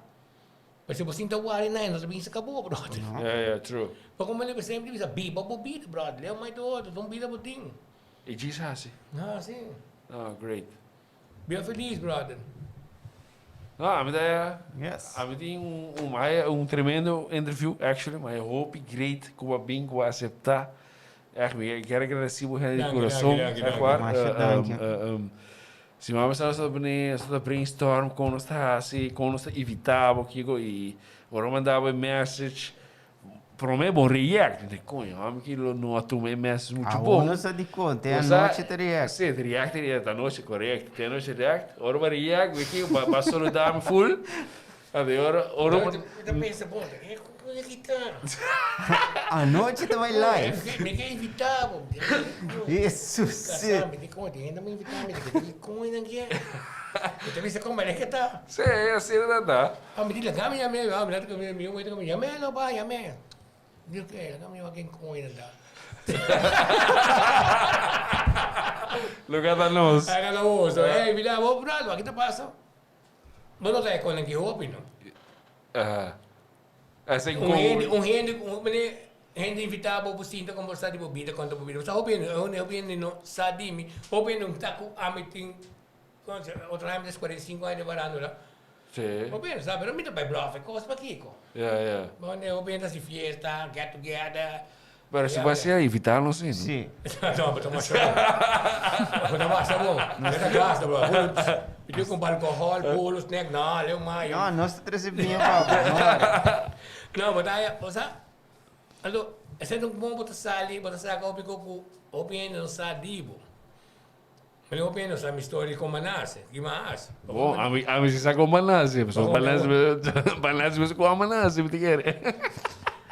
Pero si bo sinta wari na e no ta bin saka bo, brother. Ya, ya, true. Pa ku manera semper ta bisa biba bo bida, brother. Leu mai ta otro, ta un bida bo tin. E djis hasi. Hasi. Oh, great. Biba feliz, brother. No, ami ta, Yes. ami tin un, un, haya un tremendo interview, actually, ma e hopi great ku bo a bin, ku bo a acepta. Echt, mi kier agradeci bo hende di Danki, corazon. danki, danki, Echt waar. Masha danki. Siman pasá nos ta pone, nos ta brainstorm kon nos ta hasi, kon nos ta evitá bo kiko i ora bo manda bo e message, promé bo react, mi ta koño, hòmber ki lo no a tuma e message muchu bon. Awor nos a di kon, te anochi ta react. Sí, ta react, ta react, anochi, korekto, te anochi react, ora bo react, bo ki, bo a saludá mi full, anto ora, ora bo. Mi ta pensa, bon, ta ke ku e kita? Anochi ta bai live. Mi ke invitá bo. Hesus. Kasá, mi di kon, tin hende a invitá mi, di kon e nan ke? Mi ta bisa kon, manera ke ta. Sí, asina ta ta. Ah, mi di laga mi yam'é, ah, mi laga mi mi mi mi yam'é no pa, yam'é. Mi di oké, laga mi wak ken kon e nan ta. Loke ta nos. Loke ta nos. Ey, mira, bo brother, wak ta pasa? Bo no ta e konan ki hopi no. Aha. Ese Un hende, un hende, un mene, hende invita bo pa sinta kombersá di bo bida, konta bo bida. Bo sa hopi hende, hopi hende no sa di mi. Hopi hende no ta ku ami tin, otro aña mi ta 45 aña di barandula. Sí. Hopi hende sa, pero mi ta bai blòf e kos pakiko? Ya, ya. Bo hende, hopi hende ta hasi fiesta, get together. Pero si bo hasié, invitá nos sí, no? Sí. No, bo ta masha bon. Bo ta masha bon. Bo ta gasta, bro. Mi tin kumpra alkohòl, bolo, snack. No, leu mayo. No, nos ta trese biña pa bo, no wòri. No, bo ta haya, bo sa, anto, esei ta un bon bo ta sali, bo ta saka hopi kos ku hopi hende no sa di bo. Mi hopi hende no sa mi storia di kon mi a nase, ki mi a hasi. Bon, ami, ami si sa kon mi a nase, pasobra mi a nase, mi a nase mes kon mi a nase, mi ta kere.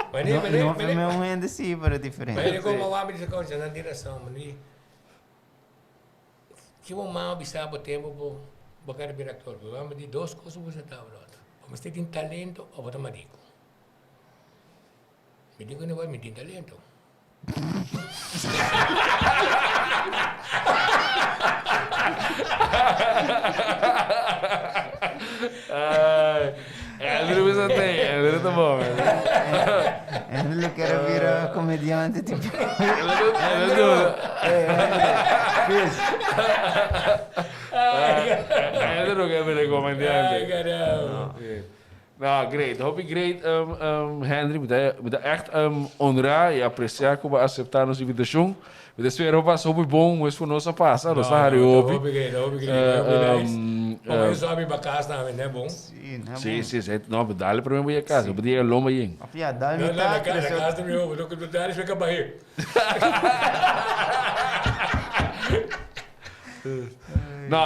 Mane, mane, No, mane. no, un hende si, pero diferente. Mane kon mi wak mi di koncha, nan tin rason, mi di, ki bo mama bisa bo tempo bo bo kere bira aktor? Bo mama di dos kos bo mester ta bròder, bo mester tin talento òf bo ta mariku. Mi di ku mi tin talento. Andrew bisa te, Andrew ta bon. Andrew lo quiere bira comediante tipo. Andrew. Andrew lo quiere bira comediante. Ay, caramba. No, great. Hopi great, um, um, Henry. Mi ta, mi ta echt um, honra y aprecia cu bo a acepta nos invitacion. Mi ta spera bo pasa hopi bon mes cu nos a pasa. Nos ta hari hopi. Hopi great, hopi great, hopi Eh, nice. um, Como eh, yo sabi ba casa tambe, ne bon? Sí, ne Sí, bon. sí, sí. No, pero dale primero voy a casa. Bo diga lomba yen. Of ja, dal No, mi no, na ta, casa, na creció. casa mi hopi. No, dale se kabahé. No,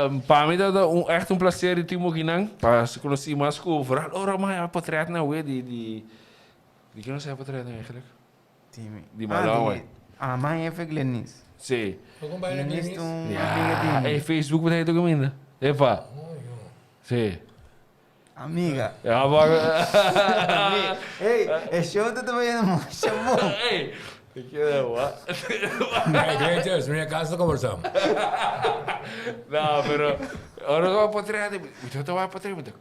um, pa mi ta un, echt un placer di tin bokinan. Pa se conocí mas ku vooral ora ma ja portret na we di di di ken sa portret nou eigenlijk? Di Di Malong, we. Ah, ma jefe Glenis. Sí. Glenis ta un Ja, amiga di mi. hey, Facebook moet hij toch minder. Epa. Sí. Amiga. Ja, maar... Hey, e show ta bayendo masha bon. Hey, ik quiero wat. Hey, Glenis, mi a casa conversamos. No, pero ora ku a portret, mi ta wak portret, mi ta,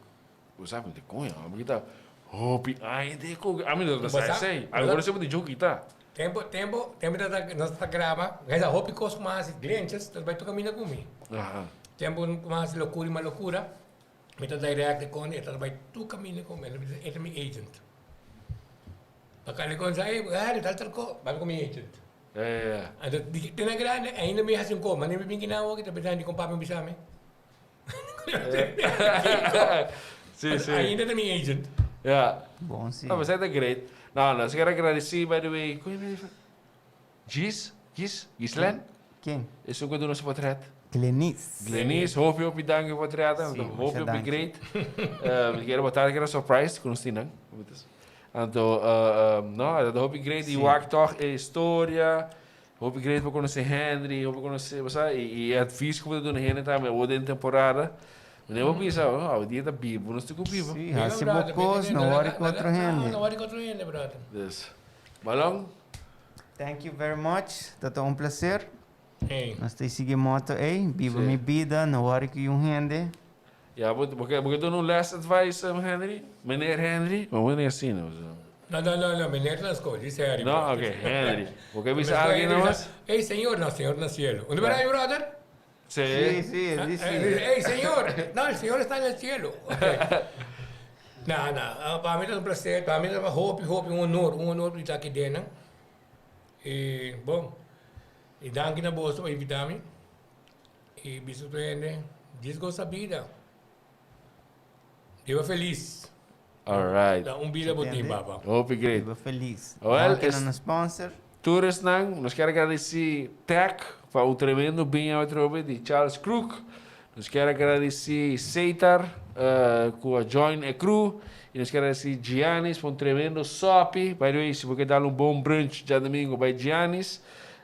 bo sa, mi ta koño, mi ta hopi aña de ku, ami no ta sa esei, ami por esei bo ta joke ta. Tempo, tempo, tempo ta ta nos ta graba, guys a hopi kos ku mas hasi, Glenis ta bai tur kaminda ku mi. Tempo ku mas hasi lokura i malokura. Mi ta direct e con e ta bay tur caminda cu mi, e ta mi agent. Pa cali con sa, ey, Harry, tal tal co, bay cu mi agent. Anto, di te na grande, ainda mi haci un co, mane mi bin kina awo, ta pensando di con papi bisa mi. Sí, sí. Ainda ta mi agent. Ja. Bon, sí. No, pero ta great. No, no, si quiero agradecer, by the way, con Gis, Gis, Gislen? Ken? Esun ku duna su potret. Glenis. Glenis, hopi hopi danki pa trata. Sí, hopi masha hopi danki. great. Mi kere bo tarde kere surprise ku nos tin nan. Anto, uh, um, no, e ta hopi great. I Sí. wak toch e historia. Hopi great pa konosé Henry, hopi konosé, bo sa, i e advies ku bo ta duna hende tambe awor den temporada. Mi no por bisa, oh, awe dia ta bibu, nos tin ku biba. Sí, hasi bo kos, no wòri ku otro hende. No wòri ku otro hende, brother. Dus, Balon? Thank you very much. Ta ta un placer. Hey. Nos ta sigui moto ey. Biba Sí. mi bida, no worry cu yun hende. Ja, bo, bo ke, bo ke duna un last advice, um, Henry? Meneer Henry? Ma meneer así, no? So. No, no, no, no, meneer na school, dice Harry. No, ok, Henry. Bo ke bisa alguien nomás? Hey, señor, no, señor na cielo. ¿Dónde verá, brother? Sí. Sí, sí, sí, sí. Hey, señor. No, el señor está en el cielo. Okay. No, no, ah, pa mi ta un placer, pa mi ta hopi, hopi, un honor, un honor di ta aki den nan. Y, bon, y danki na boso pa invita mi. I bisa tur hende, Djis gosa bida. Biba felis. Alright. Ta un bida bo tin, papa. Hopi great. Biba felis. Well, Danki na nos sponsor. Tur esnan, nos kier a gradisi Tech pa un tremendo biña atrobe di Charles Crook. Nos kier a gradisi Seitar cu a join e crew. Y nos kier a gradisi Giannis pa un tremendo sopi. By the way, si bo ke dal un bon brunch djadomingo, bay Giannis.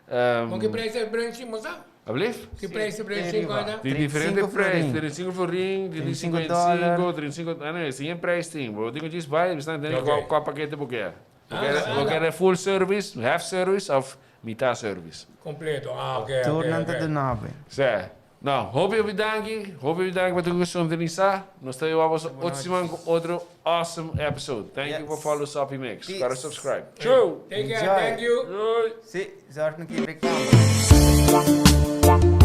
Con ki prijs e brunch, mosa? Alblief? Ki prijs e brunch tin guarda? Tin diferente prijs, 35 florin, 35, 35, anyway, sin e prijs tin. Bo tin cu djis bay, bisnan tene cua pakete bo kier. Bo kier full service, half service of mitad service. Completo, ah ok, ok. Tur nan ta duna bo. Sè. No, hopi hopi danki, hopi hopi danki pa tur cu sintonisa. Nos ta wak boso otro siman cu otro awesome episode. Thank you pa follow Soppy Mix. Gotta subscribe. Chau! Take care, thank you. Doei! Si, zorg no kibra e cama.